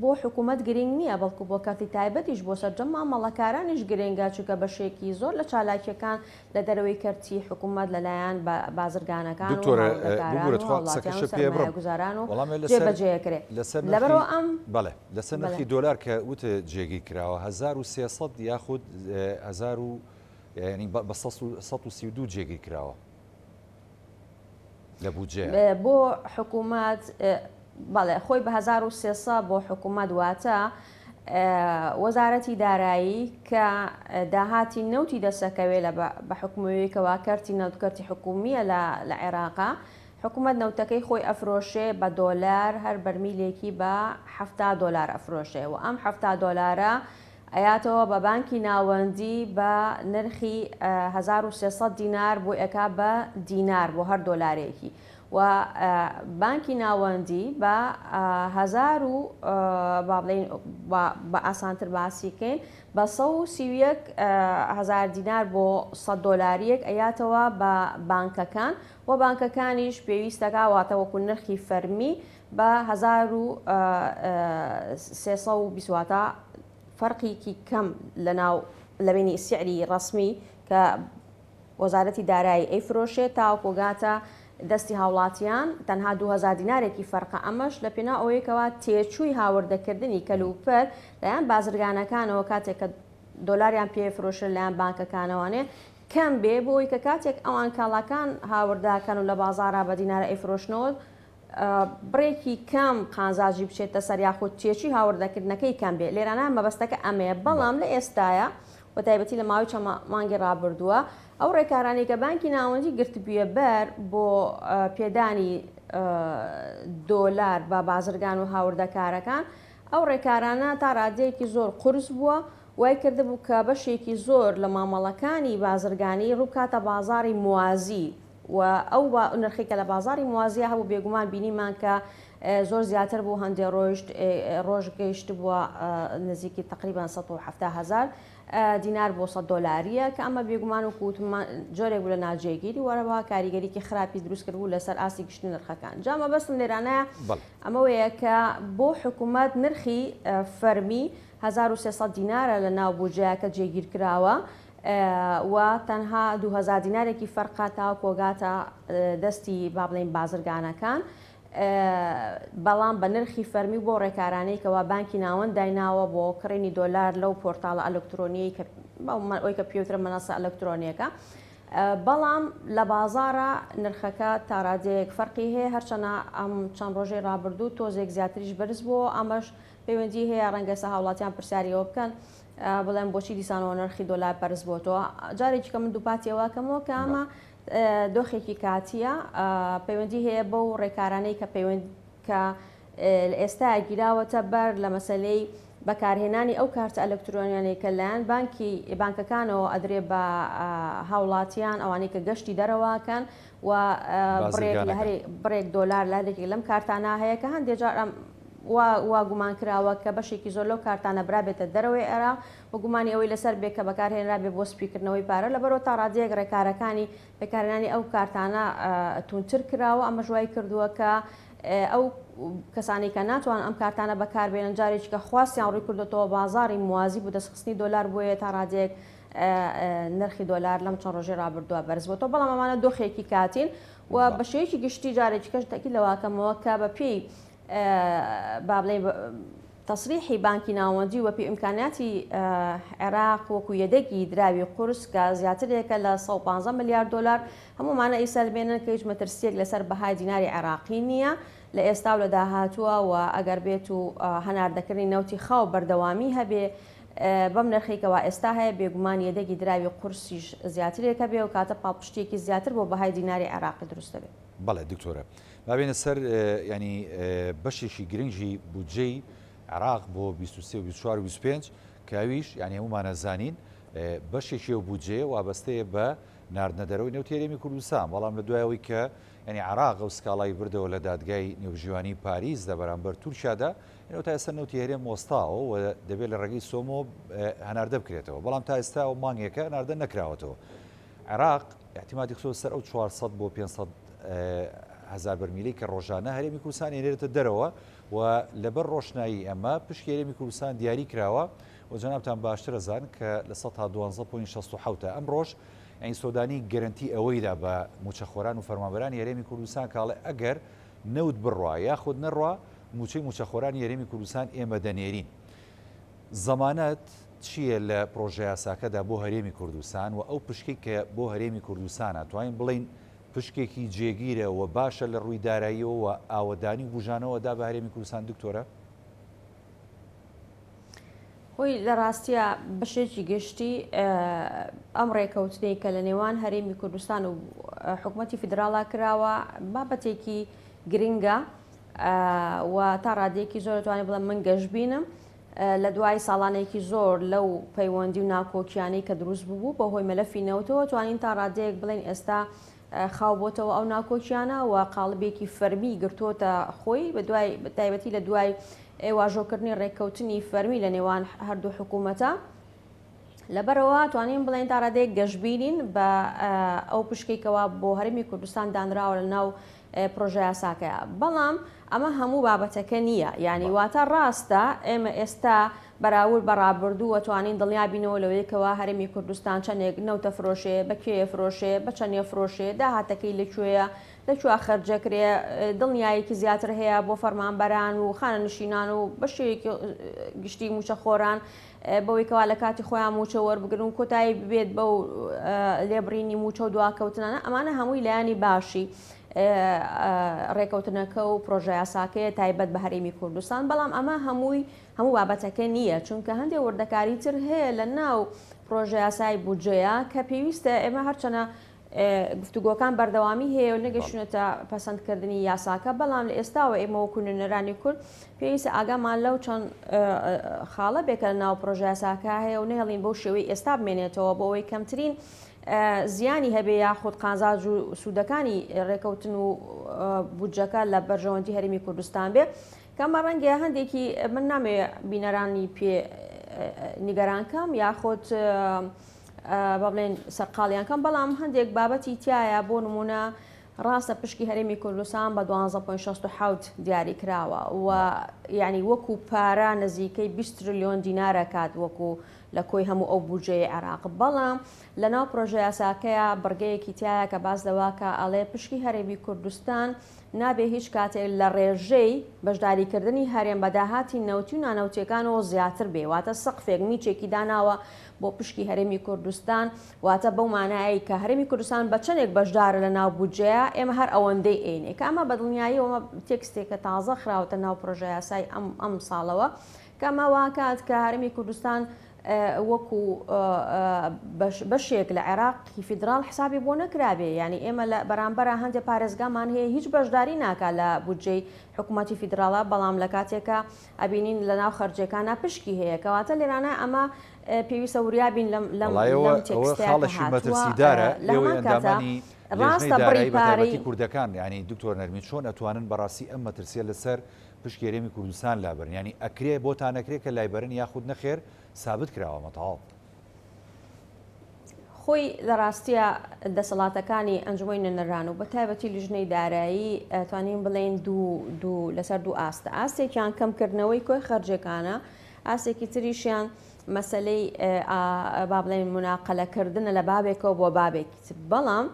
بۆ حکومەت گرنگ نییە، بەڵکو بۆ کەرتی تایبەتیش بۆ سەرجەم مامەڵەکارانیش گرنگە، چونکە بەشێکی زۆر لە چالاکییەکان لە دەرەوەی کەرتی حکومەت لەلایەن بازرگانەکان و دکتۆر هاوردەکاران ببورە و تخوا هاوڵاتیان و قسەکەشت پێ بڕم سەرمایەگوزاران و وەڵامێ لەسەر جێبەجێ ئەکرێ. لەسەر نرخی لەبەرئەوە ئەم بەڵێ لەسەر بەڵێ. نرخی دۆلار کە وتت جێگیر کراوە 1300 یاخود هەزار و یانی بە 132 جێگیر کراوە. لە بودجەیە. بۆ حکوومەت بەڵێ خۆی بە 1300 بۆ حکوومەت واتە وەزارەتی دارایی کە داهاتی نەوتی دەسەکەوێ لە بە حکومەوەی کەوا کەرتی نەوت کەرتی حکومیە لە عێراقا حکوومەت نەوتەکەی خۆی ئەفرۆشێ بە دۆلار هەر بەرمیلێکی بە 70 دۆلار ئەفرۆشێ و ئەم 70 دۆلارە ئەیاتەوە بە بانکی ناوەندی بە نرخی 1300 دینار بۆی ئەکا بە دینار بۆ هەر دۆلارێکی و بانکی ناوەندی بە هەزار و با بڵێین بە ئاسانتر باسی کەین بە 131 هەزار دینار بۆ 100 دۆلاریەک ئەیاتەوە بە بانکەکان و بانکەکانیش پێویستەکە واتە وەکو نرخی فەرمی بە 1320 واتە فەرقێکی کەم لەناو لە بینی سعری ڕەسمی کە وەزارەتی دارایی ئەیفرۆشێ تاوەکو گاتە دەستی هاوڵاتیان تەنها 2000 دینارێکی فەرقە ئەمەش لە پێناو ئەوەی کەوا تێچووی هاوردەکردنی کەلوپەل لایەن بازرگانەکانەوە کاتێک کە دۆلاریان پێ فرۆشن لایەن بانکەکانەوانێ کەم بێ بۆی کە کاتێک ئەوان کاڵاکان هاورداکەن و لە بازارا بە دینارە ئەیفرۆشنەوە بڕێکی کەم قازانجی بچێتە سەر یاخود تێچووی هاوردەکردنەکەی کەم بێت لێرانە مەبەستەکە ئەمەیە بەڵام لە ئێستایا بە تایبەتی لە ماوەی چەند مانگی ڕابردووە ئەو ڕێکارانەی کە بانکی ناوەندی گرتبوویە بەر بۆ پێدانی دۆلار بە بازرگان و هاوردەکارەکان ئەو ڕێکارانە تا ڕادەیەکی زۆر قورس بووە وای کردبوو کە بەشێکی زۆر لە مامەڵەکانی بازرگانی ڕووبکاتە بازاڕی موازی و ئەو نرخەی کە لە بازاڕی موازیە هەبوو بێگومان بینیمان کە زۆر زیاتر بوو هەندێ ڕۆیشت ڕۆژ گەیشتبووە نزیکی تقریبان 170 هزار دینار بۆ 100 دۆلاریە کە ئەمە بێگومان و کوتمان جۆرێک بوو لە ناجێگیری وەرەوە کاریگەریکی خراپی دروست کرد بوو لەسەر ئاستی گشتی نرخەکان جا مەبەستم لێرانە ئەمەوەیە کە بۆ حکوومەت نرخی فەرمی 1300 دینارە لە ناو بودجەکە جێگیر کراوە و تەنها 2000 دینارێکی فەرقە تاوەکو ئەگاتە دەستی با بڵێین بازرگانەکان بەڵام بە نرخی فەرمی و بۆ ڕێکارانەی کەوا بانکی ناوەند دایناوە بۆ کڕینی دۆلار لەو پۆرتاڵە ئەلکترۆنیەی کە ئەوی کە پێوترە مەنەسە ئەلکترۆنیەکە بەڵام لە بازارە نرخەکە تاڕادەیەک فەرقی هەیە هەرچەنە ئەم چەند ڕۆژەی ڕابردوو تۆزێک زیاتریش بەرز بووە ئەمەش پەیوەندی هەیە ڕەنگە ئێستا هاوڵاتیان پرسیاری ئەوە بکەن بڵێن بۆچی دیسانەوە نرخی دۆلار بەرز بۆتەوە جارێکی کە من دووپاتی ئەوە کەمەوە کە ئەمە دۆخێکی کاتیە پەیوەندی هەیە بەو ڕێکارانەی کە پەیوەند کە لە ئێستا گیراوەتە بەر لە مەسلەی بەکارهێنانی ئەو کارتە ئەلکترۆنیانەی کە لایەن بانکی بانکەکانەوە ئەدرێ بە هاوڵاتیان ئەوانەی کە گەشتی دەرەوەکەن و بڕێک لە هەرێ بڕێک دۆلار لە هەرێکی لەم کارتانە هەیە کە هەندێک جار ئەم وا گومان کراوە کە بەشێکی زۆر لەو کارتانە برابێتە دەرەوەی عێراق و گومانی ئەوەی لەسەر بێ کە بەکارهێنرابێ بۆ سپیکردنەوەی پارە لەبەرەوە تا ڕادەیەک ڕێکارەکانی بەکارهێنانی ئەو کارتانە توندتر کراوە ئەمەش وای کردووە کە ئەو کەسانەی کە ناتوانن ئەم کارتانە بەکاربێنن جارێکی کە خواستیان ڕووی کردوتەوە بازاڕی موازی بۆ دەستخستنی دۆلار بۆیە تا ڕادەیەک نرخی دۆلار لەم چەند ڕۆژەی ڕابردووە بەرز بۆتەوە بەڵام ئەمانە دۆخێکی کاتین و بە شێوەیەکی گشتی جارێکی کەش تەکی لەواکەمەوە کە بە پێی با بڵێین تەسریحی بانکی ناوەندی و بەپێی ئیمکانیاتی عێراق وەکو یەدەگی دراوی قورس کە زیاترێکە لە 115 ملیار دۆلار هەموومانە ئیسەلمێنن کە هیچ مەترسیەک لەسەر بەهای دیناری عێراقی نییە لە ئێستا و لە داهاتووە و ئەگەر بێت و هەناردەکردنی نەوتی خاو بەردەوامی هەبێ بەم نرخەی کەوا ئێستا هەیە بێگومان یەدەگی دراوی قورسیش زیاترێک هەبێ و کاتە پاڵپشتیەکی زیاتر بۆ بەهای دیناری عێراقی دروست دەبێت. بەڵێ دکتۆرە با بێینە سەر یانی بەشێکی گرنگی بودجەی عێراق بۆ 23 و 24 و 25 کە ئەویش یانی هەموومان ئەزانین بەشێکی ئەو بودجەیە وابەستەیە بە ناردنە دەرەوەی نەوتی هەرێمی کوردستان بەڵام لە دوای ئەوەی کە یانی عێراق ئەو سکاڵای بردەوە لە دادگای نێوبژیوانی پاریس لە بەرامبەر تورکیادا ئەو تا ئێستا نەوتی هەرێم وەستاوە و دەبێت لە ڕێگەی سۆمۆ هەناردە بکرێتەوە بەڵام تا ئێستا ئەو مانگێکە هەناردە نەکراوەتەوە عێراق ئیعتیمادی خستۆتە سەر ئەو 400 بۆ 500 هەزار بەرمیلەی کە ڕۆژانە هەرێمی کوردستان ئەینێرێتە دەرەوە و لەبەر ڕۆشنایی ئەمە پشکی هەرێمی کوردستان دیاری کراوە و جەنابتان باشتر ئەزان کە لە 12.67 ئەم ڕۆژ ئەین سۆدانی گەرەنتی ئەوەیدا بە موچەخۆران و فەرمانبەرانی هەرێمی کوردستان کاڵێ ئەگەر نەوت بڕوا یاخود نەڕوا موچەی موچەخۆرانی هەرێمی کوردستان ئێمە دەنێرین. زەمانەت چییە لە پرۆژەیاساکەدا بۆ هەرێمی کوردستان و ئەو پشکەی کە بۆ هەرێمی کوردستانە توانین بڵێین پشکێکی جێگیرە و باشە لە ڕووی داراییەوە و ئاوەدانی و بوژانەوە ئەدا بە هەرێمی کوردستان دکتۆرە؟ خۆی لە ڕاستیا بەشێکی گشتی ئەم ڕێکەوتنەی کە لە نێوان هەرێمی کوردستان و حکوومەتی فیدراڵا کراوە بابەتێکی گرنگە و تا ڕادەیەکی زۆر دەتوانێت بڵێم من گەشبینم لە دوای ساڵانێکی زۆر لەو پەیوەندی و ناکۆکیانەی کە دروست ببوو بەهۆی مەلەفی نەوتەوە توانین تا ڕادەیەک بڵێن ئێستا خاو بۆتەوە ئەو ناکۆکیانە و قاڵبێکی فەرمی گرتووەتە خۆی بە دوای تایبەتی لە دوای واژۆکردنی ڕێککەوتنی فەرمی لە نێوان هەردوو حکوومەتە لەبەرئەوە توانین بڵێین تا ڕادەیەک گەشبینین بە ئەو پشکەی کەوا بۆ هەرێمی کوردستان دانراوە لە ناو پرۆژەیاساکەیە بەڵام ئەمە هەموو بابەتەکە نییە یعنی واتە ڕاستە ئێمە ئێستا بەراورد بە ڕابردوو توانین دڵنیا بینەوە لەوەی کەوا هەرێمی کوردستان چەندێک نەوتە فرۆشێ بە کێ فرۆشێ بە چەندێ فرۆشێ داهاتەکەی لە کوێیە لە کوێ خەرجەکرێ دڵنیایەکی زیاتر هەیە بۆ فەرمانبەران و خانەنشینان و بە شێوەیەکی گشتی موچەخۆران بەوەی کەوا لە کاتی خۆیان مووچە وەربگرن و کۆتایی ببێت بەو لێبڕینی مووچە و دواکەوتنانە ئەمانە هەمووی لایەنی باشی ڕێکەوتنەکە و پرۆژە یاساکەیە تایبەت بە هەرێمی کوردستان بەڵام ئەمە هەمووی هەموو بابەتەکە نییە چونکە هەندێک وردەکاری تر هەیە لە ناو پرۆژە یاسای بودجەیە کە پێویستە ئێمە هەرچەنە گفتوگۆکان بەردەوامی هەیە و نەگەشتونەتە پەسەندکردنی یاساکە، بەڵام لە ئێستاوە ئێمە وەکو نوێنەرانی کورد پێویستە ئاگامان لەو چەند خاڵە بێ کە لەناو پرۆژەیاساکە هەیە و نەهێڵین بەو شێوەی ئێستا بمێنێتەوە بۆ ئەوەی کەمترین زیانی هەبێ یاخود قازانج و سوودەکانی ڕێکەوتن و بودجەکە لە بەرژەوەندی هەرێمی کوردستان بێ کەمە ڕەنگە هەندێکی من نامەوێ بینەرانی پێ نیگەران کەم یاخود با بڵێن سەرقاڵیان کەم بەڵام هەندێک بابەتی تایە بۆ نمونە ڕاستە پشکی هەرێمی کوردستان بە 12.67 دیاری کراوە و یعنی وەکو پارە نزیکەی 20 تریلیۆن دینارە کات وەکو لە کۆی هەموو ئەو بودجەی عێراق بەڵام لەناو پرۆژە یاساکەیە بڕگەیەکی تایە کە باس لەوە کە ئەڵێ پشکی هەرێمی کوردستان نابێ هیچ کاتێک لە ڕێژەی بەشداریکردنی هەرێم بە داهاتی نەوتی و نانەوتیەکانەوە زیاتر بێ واتە سەقفێک میچێکی داناوە بۆ پشکی هەرێمی کوردستان واتە بەو مانایەی کە هەرێمی کوردستان بە چەندێک بەشدارە لە ناو بودجەیە ئێمە هەر ئەوەندەی ئەینێ کە ئەمە بە دڵنیاییەوە ئەمە تێکستێکە تازە خراوەتە ناو پرۆژەیاسای ئەم ئەم ساڵەوە کە ئەمە واکات کە هەرێمی کوردستان وەکو بەشێک لە عێراقی فیدراڵ حسابی بۆ نەکرابێ، یانی ئێمە لە بەرامبەرا هەندێ پارێزگامان هەیە هیچ بەشداری ناکا لە بودجەی حکوومەتی فیدراڵا، بەڵام لە کاتێکا ئەبینین لە ناو خەرجیەکانا پشکی هەیە، کەواتە لێرانە ئەمە پێویستە وریا بین لەم لەم وەڵای لەم ئەوە ئەوە تێکستەیا کە خاڵێکی هاتووە مەترسیدارە لە ئێوەی هەمان کاتا ئەندامانی لێژنەی ڕاستە بڕی دارایی بە پارەی تایبەتی کوردەکان یانی دکتۆر نەرمین چۆن ئەتوانن بەڕاستی ئەم مەترسیە لەسەر پشکی هەرێمی کوردستان لابەرن یانی ئەکرێ بۆتان ئەکرێ کە لایبەرن یاخود نەخێر سابت کراوە ئەمە تەواو. خۆی لە ڕاستیا دەسەڵاتەکانی ئەنجومەنی نوێنەران و بە تایبەتی لیژنەی دارایی توانین بڵێین دوو دوو لەسەر دوو ئاستە ئاستێکیان کەمکردنەوەی کۆی خەرجەکانە ئاستێکی تریشیان مەسەلەی با بڵێین مناقەلەکردنە لە بابێکەوە بۆ بابێکی تر بەڵام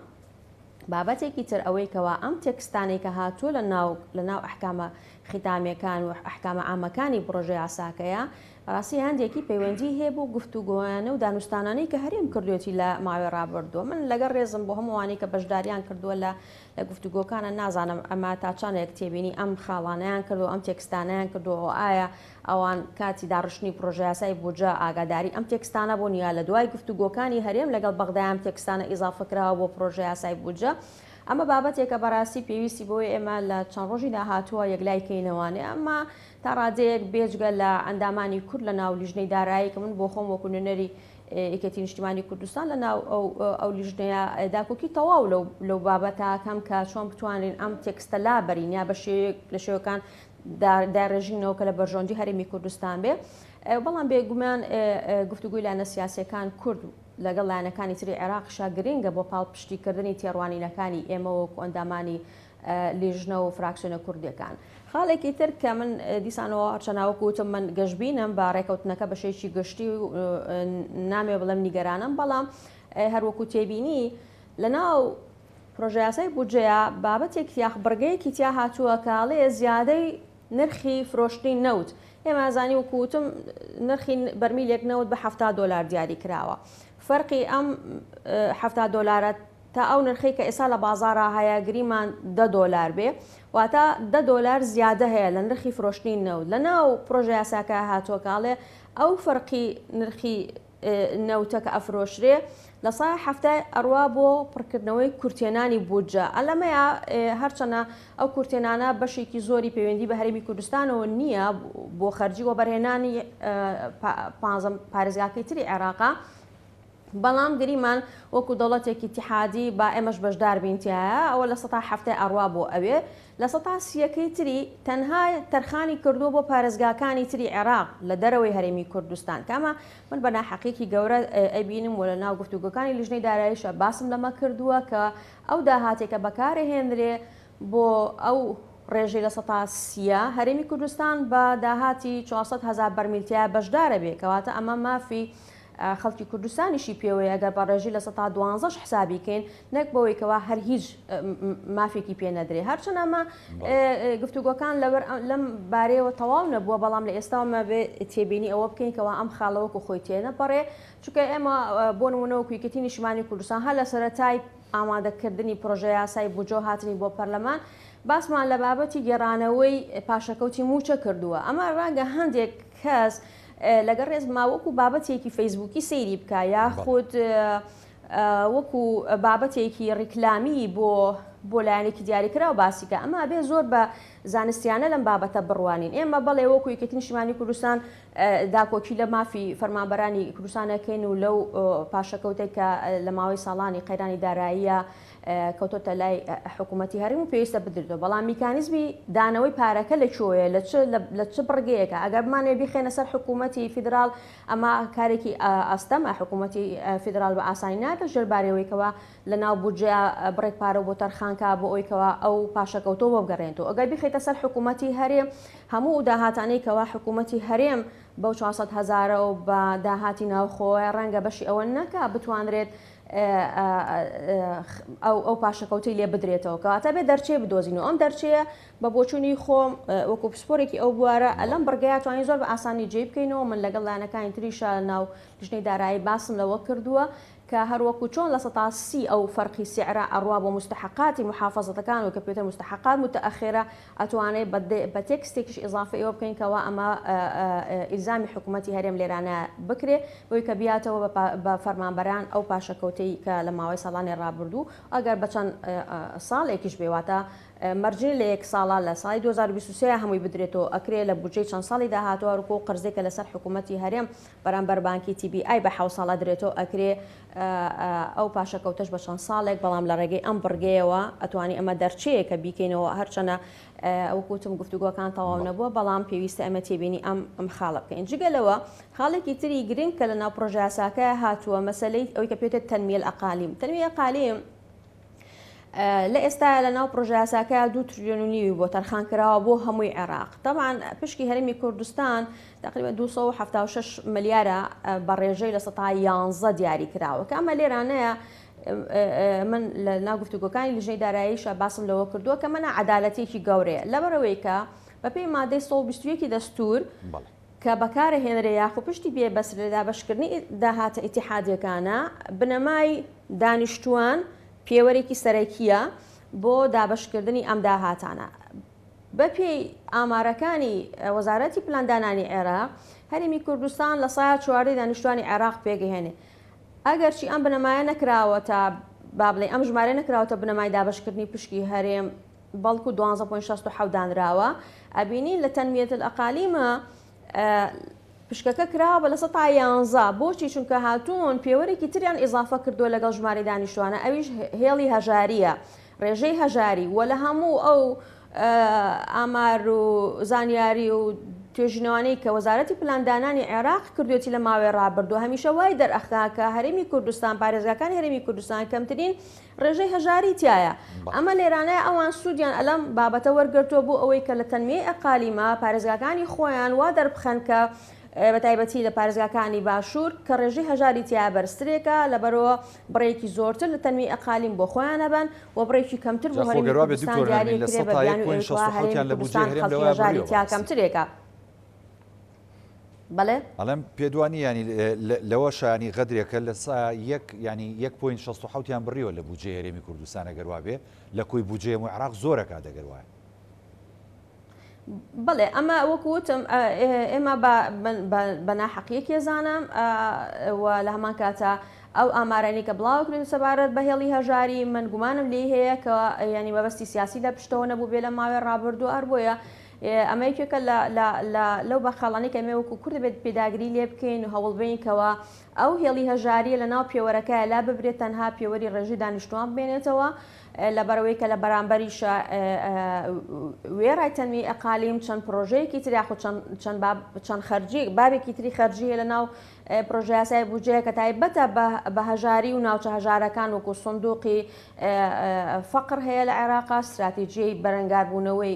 بابەتێکی تر ئەوەی کەوا ئەم تێکستانەی کە هاتووە لە ناو لە ناو ئەحکامە ختامیەکان و ئەحکامە عامەکانی پڕۆژە یاساکەیە بەڕاستی هەندێکی پەیوەندی هەیە بۆ گفتوگۆیانە و دانوستانانەی کە هەرێم کردوێتی لە ماوەی ڕابردووە من لەگەڵ ڕێزم بۆ هەمووانی کە بەشداریان کردووە لە لە گفتوگۆکانە نازانم ئەمە تا چەندێک تێبینی ئەم خاڵانەیان کردو ئەم تێکستانیان کردووە ئایا ئەوان کاتی داڕشتنی پڕۆژەیاسای بودجە ئاگاداری ئەم تێکستانە بوون یا لە دوای گفتوگۆکانی هەرێم لەگەڵ بەغدا ئەم تێکستانە ئیزافە کراوە بۆ پڕۆژەیاسای بودجە؟ ئەمە بابەتێکە بەڕاستی پێویستی بەوەیە ئێمە لە چەند ڕۆژی داهاتووە یەکلای کەینەوانێ ئەمە تا ڕادەیەک بێجگە لە ئەندامانی کورد لە ناو لیژنەی دارایی کە من بۆ خۆم وەکو نوێنەری یەکێتی نیشتیمانی کوردستان لە ناو ئەو ئەو لیژنەیە داکۆکی تەواو لەو لەو بابەتە کەم کە چۆن بتوانین ئەم تێکستە لابەرین یا بە شێوەیەک لە شێوەکان داڕێژینەوە کە لە بەرژەوەندی هەرێمی کوردستان بێ بەڵام بێگومان گفتوگۆی لایەنە سیاسیەکان کورد لەگەڵ لایەنەکانی تری عێراقیشا گرنگە بۆ پاڵپشتیکردنی تێڕوانینەکانی ئێمە وەکو ئەندامانی لیژنە و فراکسیۆنە کوردیەکان. خاڵێکی تر کە من دیسانەوە هەرچەند وەکو وتم من گەشبینم بە ڕێکەوتنەکە بە شێوەیەکی گشتی و نامەوێ بڵێم نیگەرانم بەڵام هەروەکو تێبینی لەناو پرۆژەیاسای بودجەیە بابەتێک یاخ بڕگەیەکی تیا هاتووە کە ئەڵێ زیادەی نرخی فرۆشتنی نەوت ئێمە ئەزانی وەکو وتم نرخی بەرمیلێک نەوت بە 70 دۆلار دیاری کراوە فەرقی ئەم 70 دۆلارە تا ئەو نرخەی کە ئێستا لە بازاڕا هەیە گریمان دە دۆلار بێ واتە دە دۆلار زیادە هەیە لە نرخی فرۆشتنی نەوت لە ناو پرۆژە یاساکە هاتووە کە ئەڵێ ئەو فەرقی نرخی نەوتە کە ئەفرۆشرێ لە سای حەفتای ئەڕوا بۆ پڕکردنەوەی کورتێنانی بودجە. ئەلەمەیا هەرچەنە ئەو کورتێنانە بەشێکی زۆری پەیوەندی بە هەرێمی کوردستانەوە نییە بۆ خەرجی وەبەرهێنانی پانزە پارێزگاکەی تری عێراقا، بەڵام گریمان وەکو دەوڵەتێکی ئیتیحادی با ئێمەش بەشدار بین تیایا ئەوە لە سەتا حەفتای ئەڕوا بۆ ئەوێ لە سەتا سییەکەی تری تەنها تەرخانی کردووە بۆ پارێزگاکانی تری عێراق لە دەرەوەی هەرێمی کوردستان کە ئەمە من بە ناحەقیەکی گەورە ئەیبینم و لە ناو گفتوگۆکانی لیژنەی داراییشە باسم لەمە کردووە کە ئەو داهاتێک کە بەکارەهێنرێ بۆ ئەو ڕێژەی لە سەتا سییە هەرێمی کوردستان بە داهاتی 400 هەزار بەرمیل تیا بەشدارە بێ کەواتە ئەمە مافی خەڵکی کوردستانیشی پێوەیە ئەگەر بە ڕێژەی 12%ش حسابی کەین نەک بەوەی کەوا هەر هیچ مافێکی پێ نەدرێ هەرچەند ئەمە گفتوگۆکان لەبەر لەم بارەیەوە تەواو نەبووە بەڵام لە ئێستاوە مەبێ تێبینی ئەوە بکەین کەوا ئەم خاڵە وەکو خۆی تێنەپەڕێ چونکە ئێمە بۆ نمونە وەکو یەکێتی نیشتمانی کوردستان هەر لە سەرەتای ئامادەکردنی پرۆژە یاسای بودجە و هاتنی بۆ پەرلەمان باسمان لە بابەتی گێڕانەوەی پاشەکەوتی مووچە کردووە ئەمە ڕەنگە هەندێک کەس لەگەڵ ڕێزما وەکو بابەتێکی فەیسبووکی سەیری بکە یاخود وەکو بابەتێکی ڕیکلامی بۆ بۆ لایەنێکی دیاریکراو باسی کە ئەمە بێ زۆر بە زانستیانە لەم بابەتە بڕوانین ئێمە بەڵێ وەکو یەکێتی نیشتیمانی کوردستان داکۆکی لە مافی فەرمانبەرانی کوردستانەکەین و لەو پاشەکەوتێک کە لە ماوەی ساڵانی قەیرانی داراییە کەوتۆتە لای حکوومەتی هەرێم و پێویستە بدرێتەوە، بەڵام میکانیزمی دانەوەی پارەکە لە کوێیە، لە چ لە چ بڕگەیەکە، ئەگەر بمانەوێت بیخەینە سەر حکوومەتی فیدراڵ ئەمە کارێکی ئەستەمە، حکوومەتی فیدراڵ بە ئاسانی نایەتە ژێر باری ئەوەی کەوا لە ناو بودجەیا بڕێک پارە بۆ تەرخان کا بۆ ئەوەی کەوا ئەو پاشەکەوتەوە بۆ بگەڕێنێتەوە، ئەگەر بیخەیتە سەر حکوومەتی هەرێم هەموو ئەو داهاتانەی کەوا حکوومەتی هەرێم بەو 400 هەزارە و بە داهاتی ناوخۆیە ڕەنگە بەشی ئەوە نەکا بتوانرێت ئەو پاشەکەوتەی لێ بدرێتەوە کەواتە بێ دەرچەیە بدۆزینەوە ئەم دەرچەیە بە بۆچوونی خۆم وەکو پسپۆرێکی ئەو بوارە لەم بڕگەیە توانین زۆر بە ئاسانی جێی بکەینەوە من لەگەڵ لایەنەکانی تریشا ناو لیژنەی دارایی باسم لەوە کردووە کە هەر وەکو چۆن 30% ئەو فەرقی سعرە ئەڕوا بۆ موستەحەقاتی موحافەزەتەکان و کە پێوترێ موستەحەقات موتەئەخیرە ئەتوانێ بە تێکستێکیش ئیزافەی ئەوە بکەین کەوا ئەمە ئیلزامی حکوومەتی هەرێم لێرانە بکرێ بۆی کە بیاتەوە بە فەرمانبەران ئەو پاشەکەوتەی کە لە ماوەی ساڵانی ڕابردوو ئەگەر بە چەند ساڵێکیش بێ واتە مەرج نیە لە یەک ساڵا لە ساڵی 2023 هەمووی بدرێتەوە ئەکرێ لە بودجەی چەند ساڵی داهاتوو هەروەکو ئەو قەرزەی کە لەسەر حکوومەتی هەرێم بەرامبەر بانکی تی بی ئای بە حەوت ساڵ ئەدرێتەوە ئەکرێ ئەو پاشەکەوتەش بە چەند ساڵێک بەڵام لە ڕێگەی ئەم بڕگەیەوە ئەتوانی ئەمە دەرچەیە کە بیکەینەوە هەرچەنە وەکو وتم گفتوگۆکان تەواو نەبووە بەڵام پێویستە ئەمە تێبینی ئەم ئەم خاڵە بکەین جگە لەوە خاڵێکی تری گرنگ کە لە ناو پرۆژەیاساکە هاتووە مەسەلەی ئەوەی کە پێوتێت تنمیە الاقالیم تنمیە الاقالیم لە ئێستایا لە ناو پرۆژەیاساکەیا دوو تریلیۆن و نیوی بۆ تەرخان کراوە بۆ هەمووی عێراق تەبعەن پشکی هەرێمی کوردستان تقریبا 276 ملیارە بە ڕێژەی 11% دیاری کراوە کە ئەمە لێرانەیە من لە ناو گفتوگۆکانی لیژنەی داراییشە باسم لەوە کردووە کە مەنا عەدالەتێکی گەورەیە لەبەرەوەی کە بەپێی مادەی 121 دەستور کە بەکارەهێنرێ یاخو پشتی پێ بەسرێ لە دابەشکردنی داهاتە ئیتیحادیەکانە، بنەمای دانیشتووان پێوەرێکی سەرەکییە بۆ دابەشکردنی ئەم داهاتانە. بەپێی ئامارەکانی وەزارەتی پلاندانانی عێراق، هەرێمی کوردستان 14% دانیشتوانی عێراق پێکئەهێنێ. ئەگەرچی ئەم بنەمایە نەکراوەتە، با بڵێین ئەم ژمارەیە نەکراوەتە بنەمای دابەشکردنی پشکی هەرێم، بەڵکو دوانزە point 67 دانراوە ئەبینین لە تنمیە الاقالیم پشکەکە کراوە بە 11% بۆچی چونکە هاتوون پێوەرێکی تریان ئیزافە کردووە لەگەڵ ژمارەی دانیشتوانە ئەویش هێڵی هەژاریە ڕێژەی هەژاری و لە هەموو ئەو ئامار و زانیاری و توێژینەوانەی کە وەزارەتی پلاندانانی عێراق کردوێتی لە ماوەی ڕابردوو هەمیشە وای دەرئەخا کە هەرێمی کوردستان پارێزگاکانی هەرێمی کوردستان کەمترین ڕێژەی هەژاری تیایە. ئەمە لێرانەیە ئەوان سوودیان ئەلەم بابەتە وەرگرتووە بۆ ئەوەی کە لە تەنمیەی ئەقالیمە پارێزگاکانی خۆیان وا دەربخەن کە بە تایبەتی لە پارێزگاکانی باشوور کە ڕێژەی هەژاری تیایە بەرزترێکە لەبەرەوە بڕێکی زۆرتر لە تەنمیەی ئەقالیم بۆ خۆیان ئەبەن و بڕێکی کەمتر بۆ جا خۆ هەرێمی گەر وابێ کوردستان دکتۆر دیاری نەرمین لە ئەکرێ بە سەتا یەک بیانووی point ئەوەی کەوا 67 هەرێمی یان لە بودجەی کوردستان هەرێم خەڵکی لەوەیا هەژاری بڕیوە تیا بەڕاستی. کەمترێکە. بەڵێ؟ ئەڵێم پێت وا نییە یانی لەوەشا یانی غەدرێکە لە سا یەک یانی یەک point 67 یان بڕیوە لە بودجەی هەرێمی کوردستان ئەگەر وابێ لە کۆی بودجەی هەموو عێراق زۆر ئەکات ئەگەر وایە. بەڵێ ئەمە وەکو وتم ئێمە بە ناحەقیەک ێزانم و لە هەمان کاتە ئەو ئامارانی کە بڵاوکرێت سەبارەت بە هێڵی هەژاری من گومانم لێی هەیە کە ینی مەبەستی سیاسی لە پشتەوە نەبوو بێ لە ماوەی ڕابردوو هەر بۆیە ئەمە یەکێکە لە لە لە لەو بەخاڵانەی کە ئێمە وەکو کورد دەبێت پێداگری لێ بکەین و هەوڵ بەین کەوا ئەو هێڵی هەژارییە لە ناو پێوەرەکەیا لا ببرێت تەنها پێوەری ڕێژەی دانیشتووان بمێنێتەوە لەبەرئەوەی کە لە بەرامبەریشا وێڕای تەنمیەی ئەقالیم چەند پرۆژەیەکی تر یاخود چەند چەند باب چەند خەرجی بابێکی تری خەرجی هەیە لە ناو پرۆژەیاسای بودجەیە کە تایبەتە بە هەژاری و ناوچە هەژارەکان وەکو سندوقی فەقر هەیە لە عێراقا، ستراتیجیەی بەرەنگاربوونەوەی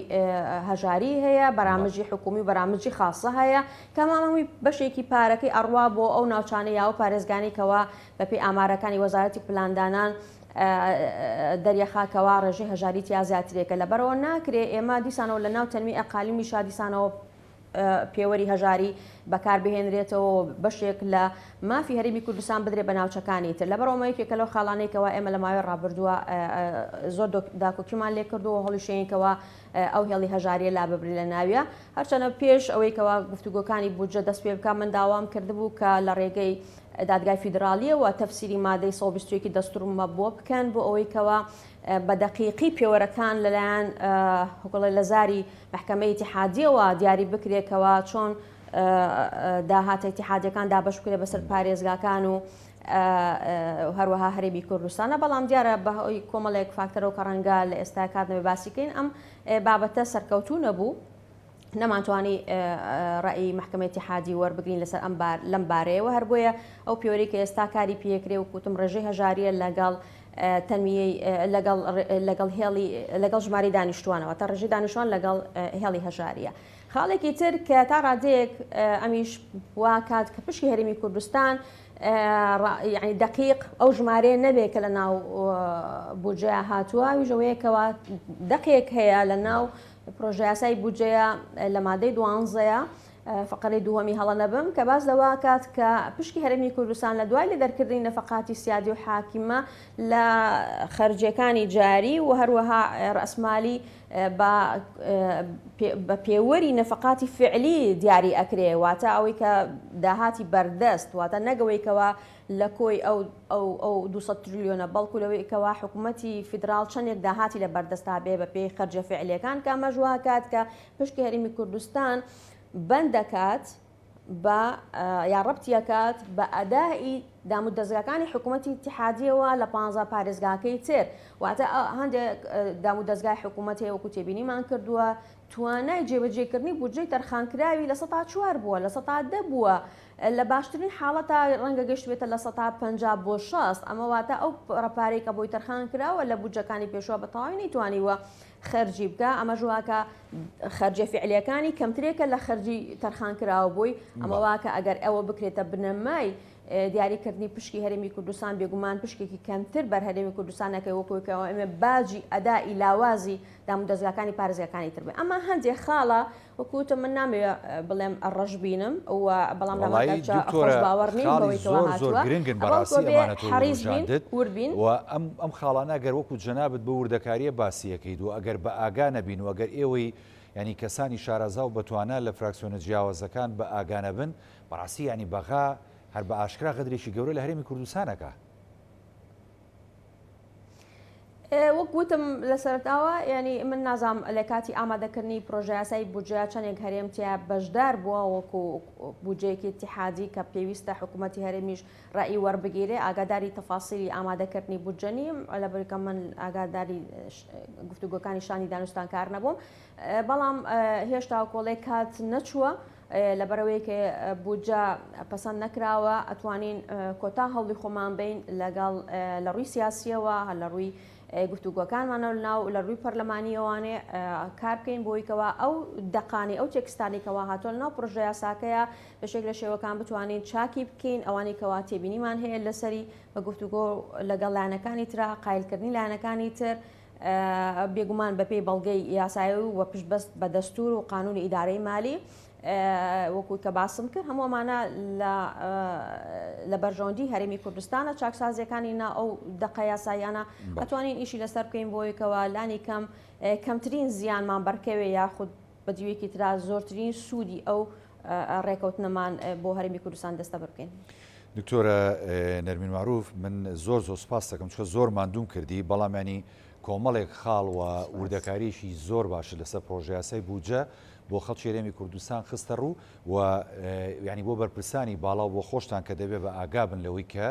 هەژاری هەیە، بەرامجی حکومی و بەرامجی خاسە هەیە کە هەمووی بەشێکی پارەکەی ئەڕوا بۆ ئەو ناوچانە یا ئەو پارێزگانەی کەوا بەپێی ئامارەکانی وەزارەتی پلاندانان دەریەخا کەوا ڕێژەی هەژاری تیا زیاترێکە لەبەرەوە ناکرێ ئێمە دیسانەوە لە ناو تەنمی ئەقالیمیشا دیسانەوە پێوەری هەژاری بەکار بهێنرێتەوە و بەشێک لە مافی هەرێمی کوردستان بدرێت بە ناوچەکانی تر. لەبەر ئەوە یەکێکە لەو خاڵانەی کەوا ئێمە لە ماوەی ڕابردووە زۆر داکۆکیمان لێ کردووە و هەوڵیشەین کەوا ئەو هێڵی هەژاریە لاببرێت لە ناویە. هەرچەنە پێش ئەوەی کەوا گفتوگۆکانی بودجە دەست پێ بکات من داوام کردبوو کە لە ڕێگەی دادگای فیدراڵیەوە تەفسیری مادەی 121 دەستور مەبووە بکەن بۆ ئەوەی کەوا بە دەقیقی پێوەرەکان لەلایەن هۆکڵێ لە زاری مەحکەمەی ئیتیحادیەوە دیاری بکرێ کەوا چۆن داهاتە ئیتیحادیەکان دابەش بکرێ بەسەر پارێزگاکان و هەروەها هەرێمی کوردستانە بەڵام دیارە بەهۆی کۆمەڵێک فاکتەرەوە کە ڕەنگە لە ئێستا کات نەبێ باسی کەین ئەم بابەتە سەرکەوتوو نەبوو نەمانتوانی ڕەئی مەحکەمەی ئیتیحادی وەربگرین لەسەر ئەم بار لەم بارەیەوە هەر بۆیە ئەو پێوەرەی کە ئێستا کاری پێکرێ و کوتم ڕێژەی هەژاریە لەگەڵ تەنمیەی لەگەڵ لەگەڵ هێڵی لەگەڵ ژمارەی دانیشتوانەوە تا ڕێژەی دانیشتوان لەگەڵ هێڵی هەژاریە خاڵێکی تر کە تا ڕادەیەک ئەمیش وا کات کە پشکی هەرێمی کوردستان یعنی دقیق ئەو ژمارەیە نەبێ کە لە ناو بودجەیە هاتووە ئەویش ئەوەیە کەوا دەقێک هەیە لە ناو پرۆژەیاسای بودجەیە لە مادەی دوانزەیە. فقرەی دووەمی هەڵە نەبم کە باس لەوە ئەکات کە پشکی هەرێمی کوردستان لە دوای لە دەرکردنی نەفەقاتی سیادی و حاکیمە لە خەرجیەکانی جاری و هەروەها ڕەسمالی بە پێوەری نەفەقاتی فعلی دیاری ئەکرێ، واتە ئەوەی کە داهاتی بەردەست، واتە نەگەوەی کەوا لە کۆی ئەو ئەو ئەو 200 تریلیۆنە، بەڵکو لەوەی کەوا حکوومەتی فیدراڵ چەندێک داهاتی لە بەردەستا بێ بە پێی خەرجە فعلیەکان، کە ئەمەش وا کات کە پشکی هەرێمی کوردستان بەند دەکات بە یا ڕەبتی ئەکات بە ئەدائی دامودەزگاکانی حکوومەتی ئیتیحادیەوە لە پانزە پارێزگاکەی تر، واتە هەندێک دامودەزگای حکوومەت هەیە وەکو تێبینیمان کردووە توانای جێبەجێکردنی بودجەی تەرخانکراوی 4% بووە، 10% بووە، لە باشترین حاڵەتا ڕەنگە گەشتبێتە 50% بۆ 60. ئەمە واتە ئەو بڕە پارەی کە بۆی تەرخان کراوە لە بودجەکانی پێشووە بە تەواوی نەیتوانیوە خەرجی بکا، ئەمەش واکە خەرجیە فیعلیەکانی کەمترێکە لە خەرجی تەرخانکراوە بۆی، ئەمە واکە ئەگەر ئەوە بکرێتە بنەمای دیاریکردنی پشکی هەرێمی کوردستان بێگومان پشکێکی کەمتر بەر هەرێمی کوردستان نەکەی وەکو کەەوە ئێمە باجی ئەدائی لاوازی دامودەزگاکانی پارێزگاکانی تر بێ. ئەمە هەندێک خاڵە وەکو وتم من نامەوێ بڵێم ڕەشبینم و بەڵام لە وەڵایی ماکەچە دکتۆرە خۆشباوەڕ نیم خاڵی بەوەی کەوا زۆر زۆر هاتووە گرنگن بەڵکو بەڕاستی بێ ئەمانە تۆ حەڕیس بین وروژاندت ورد بین. و ئەم ئەم خاڵانە گەر وەکو جەنابت بەو وردەکاریە باسی ئەکەیت و ئەگەر بە ئاگا نەبین و ئەگەر ئێوەی یانی کەسانی شارەزا و بەتوانا لە فراکسیۆنە جیاوازەکان بە ئاگا نەبن بەڕاستی یانی بەغا هەر بە ئاشکرا غەدرێکی گەورە لە هەرێمی کوردستان ئەکا. وەک وتم لە سەرەتاوە یانی من نازانم لە کاتی ئامادەکردنی پرۆژەیاسای بودجە چەندێک هەرێم تیا بەشدار بووە وەکو بودجەیەکی اتحادی کە پێویستە حکوومەتی هەرێمیش ڕەئی وەربگیرێ، ئاگاداری تەفاسیلی ئامادەکردنی بودجە نیم لەبەرکە من ئاگاداری گفتوگۆکانی شانی دانوستانکار نەبووم، بەڵام هێشتا کۆڵێک کات نەچووە لەبەرئەوەی کە بودجە پەسەند نەکراوە ئەتوانین کۆتا هەوڵی خۆمان بین لەگەڵ لە ڕووی سیاسیەوە هەر لە ڕووی گفتوگۆکانمانەوە ناو لە ڕووی پەرلەمانیەوانێ کار بکەین بۆی کەوا ئەو دەقانی ئەو تێکستانی کەوا هاتووە لەناو پرۆژە یاساکەیە بە شێک لە شێوەکان بتوانین چاکی بکەین، ئەوانەی کەوا تێبینیمان هەیە لەسەری بە گفتوگۆ لەگەڵ لایەنەکانی ترا قایلکردنی لایەنەکانی تر، بێگومان بەپێی بەڵگەی یاسایی و پشتبەست بە دەستور و قانونی ئیدارەی مالی وەکو کە باسم کرد هەموو ئەمانە لە بەرژەوەندی هەرێمی کوردستانە، چاکسازیەکانی نا ئەو دەقە یاساییانە ئەتوانین ئیشی لەسەر بکەین بۆی کەوا لانی کەم کەمترین زیانمان بەرکەوێ یاخود بە دیوێکی ترا زۆرترین سوودی ئەو ڕێکەوتنەمان بۆ هەرێمی کوردستان دەستەبەر بکەین. دکتۆرە نەرمین مەعروف من زۆر زۆر سوپاست دەکەم چونکە زۆر ماندووم کردی، بەڵام یانی کۆمەڵێک خاڵ و وردەکاریی زۆر باشت لەسەر پڕۆژەیاسای بودجە بۆ خەڵکی هەرێمی کوردستان خستە ڕوو و یانی بۆ بەرپرسانی باڵا و بۆ خۆشتان کە دەبێ بە ئاگا بن لەوەی کە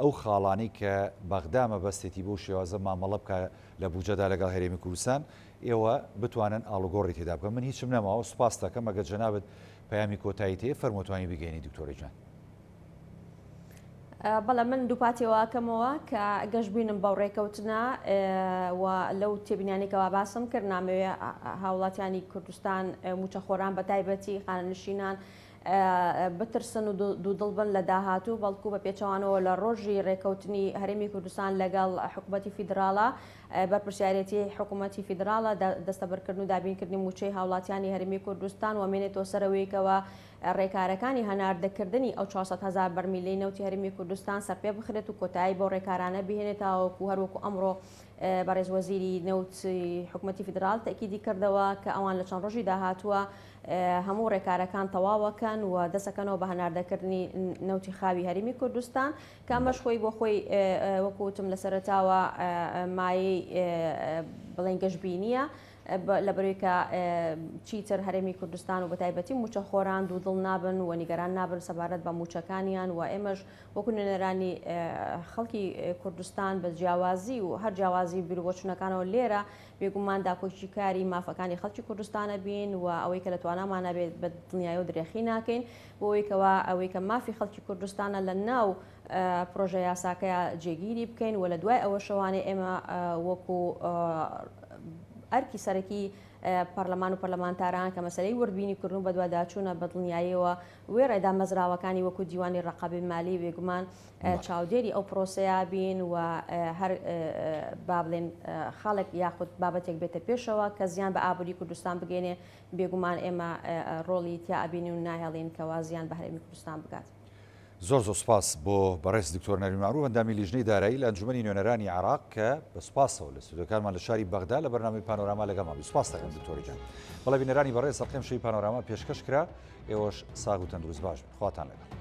ئەو خاڵانەی کە بەغدا مەبەستێتی بەو شێوازە مامەڵە بکا لە بودجەدا لەگەڵ هەرێمی کوردستان ئێوە بتوانن ئاڵوگۆڕی تێدا بکەن. من هیچم نەماوە، سوپاست دەکەم. ئەگەر جەنابت پەیامی کۆتاییت هەیە فەرموو توانی بیگەیەنی دکتۆرە گیان. بەڵێ من دووپاتی ئەوە ئەکەمەوە کە گەشبینم بەو ڕێکەوتنە و لەو تێبینیانەی کەوا باسم کرد نامەوێ هاوڵاتیانی کوردستان موچەخۆران بە تایبەتی خانەنشینان بترسن و دوودڵ بن لە داهاتوو، بەڵکو بە پێچەوانەوە لە ڕۆژی ڕێکەوتنی هەرێمی کوردستان لەگەڵ حکوومەتی فیدراڵە بەرپرسیارێتی حکوومەتی فیدراڵە دەستەبەرکردن و دابینکردنی مووچەی هاوڵاتیانی هەرێمی کوردستان و مێنێتەوە سەرەوەیکەوە ڕێکارەکانی هەناردەکردنی ئەو 400 هەزار بەرمیلەی نەوتی هەرێمی کوردستان سەرپێ بخرێت و کۆتایی بەو ڕێکارانە بهێنێت تاوەکو هەروەکو ئەمڕۆ بەڕێز وەزیری نەوتی حکوومەتی فیدراڵ تەئکیدی کردەوە کە ئەوان لە چەند ڕۆژی داهاتووە هەموو ڕێکارەکان تەواوەکەن و دەسەکەنەوە بە هەناردەکردنی نەوتی خاوی هەرێمی کوردستان کە ئەمەش خۆی بۆ خۆی وەکو وتم لە سەرەتاوە مایەی بڵێن گەشبینیە لەبەرەوەی کە چیتر هەرێمی کوردستان و بەتایبەتی موچەخۆران دوودڵ نابن و نیگەران نابن سەبارەت بە موچەکانیان و ئێمەش وەکو نوێنەرانی خەڵکی کوردستان بە جیاوازی و هەر جیاوازی بیروبۆچوونەکانەوە لێرە بێگومان داکۆکیکاری مافەکانی خەڵکی کوردستانە بین و ئەوەی کە لە توانامانە بێت بە دڵنیایەوە درێخی ناکەین بۆ ئەوەی کەوا ئەوەی کە مافی خەڵکی کوردستانە لە ناو پرۆژە یاساکەیا جێگیری بکەین و لە دوای ئەوەشەوانێ ئێمە وەکو ئەرکی سەرەکی. پەرلەمان و پەرلەمانتاران کە مەسەلەی وردبینی کردن و بەدواداچوونە بە دڵنیاییەوە وێڕای دامەزراوەکانی وەکو دیوانی ڕەقابی مالی بێگومان چاودێری ئەو پرۆسەیە بین و هەر با بڵێن خاڵێک یاخود بابەتێک بێتە پێشەوە کە زیان بە ئابووری کوردستان بگەینێ بێگومان ئێمە ڕۆڵی تیا ئەبینین و ناهێڵین کەوا زیان بە هەرێمی کوردستان بگات. زۆر زۆر سوپاس بۆ بەڕێز دکتۆر نەرمین مەعروف ئەندامی لیژنەی دارایی لە ئەنجومەنی نوێنەرانی عێراق کە بە سوپاسەوە لە ستۆدیۆکانمان لە شاری بەغدا لە بەرنامەی پانۆراما لەگەڵمان بوو. سوپاس دەکەم دکتۆری گیان. بەڵێ بینەرانی بەڕێز ئەڵقەی ئەمشەوی پانۆراما پێشکەش کرا. ئێوەش ساغ و تەندروست باش بن. خواتان لەگەڵ.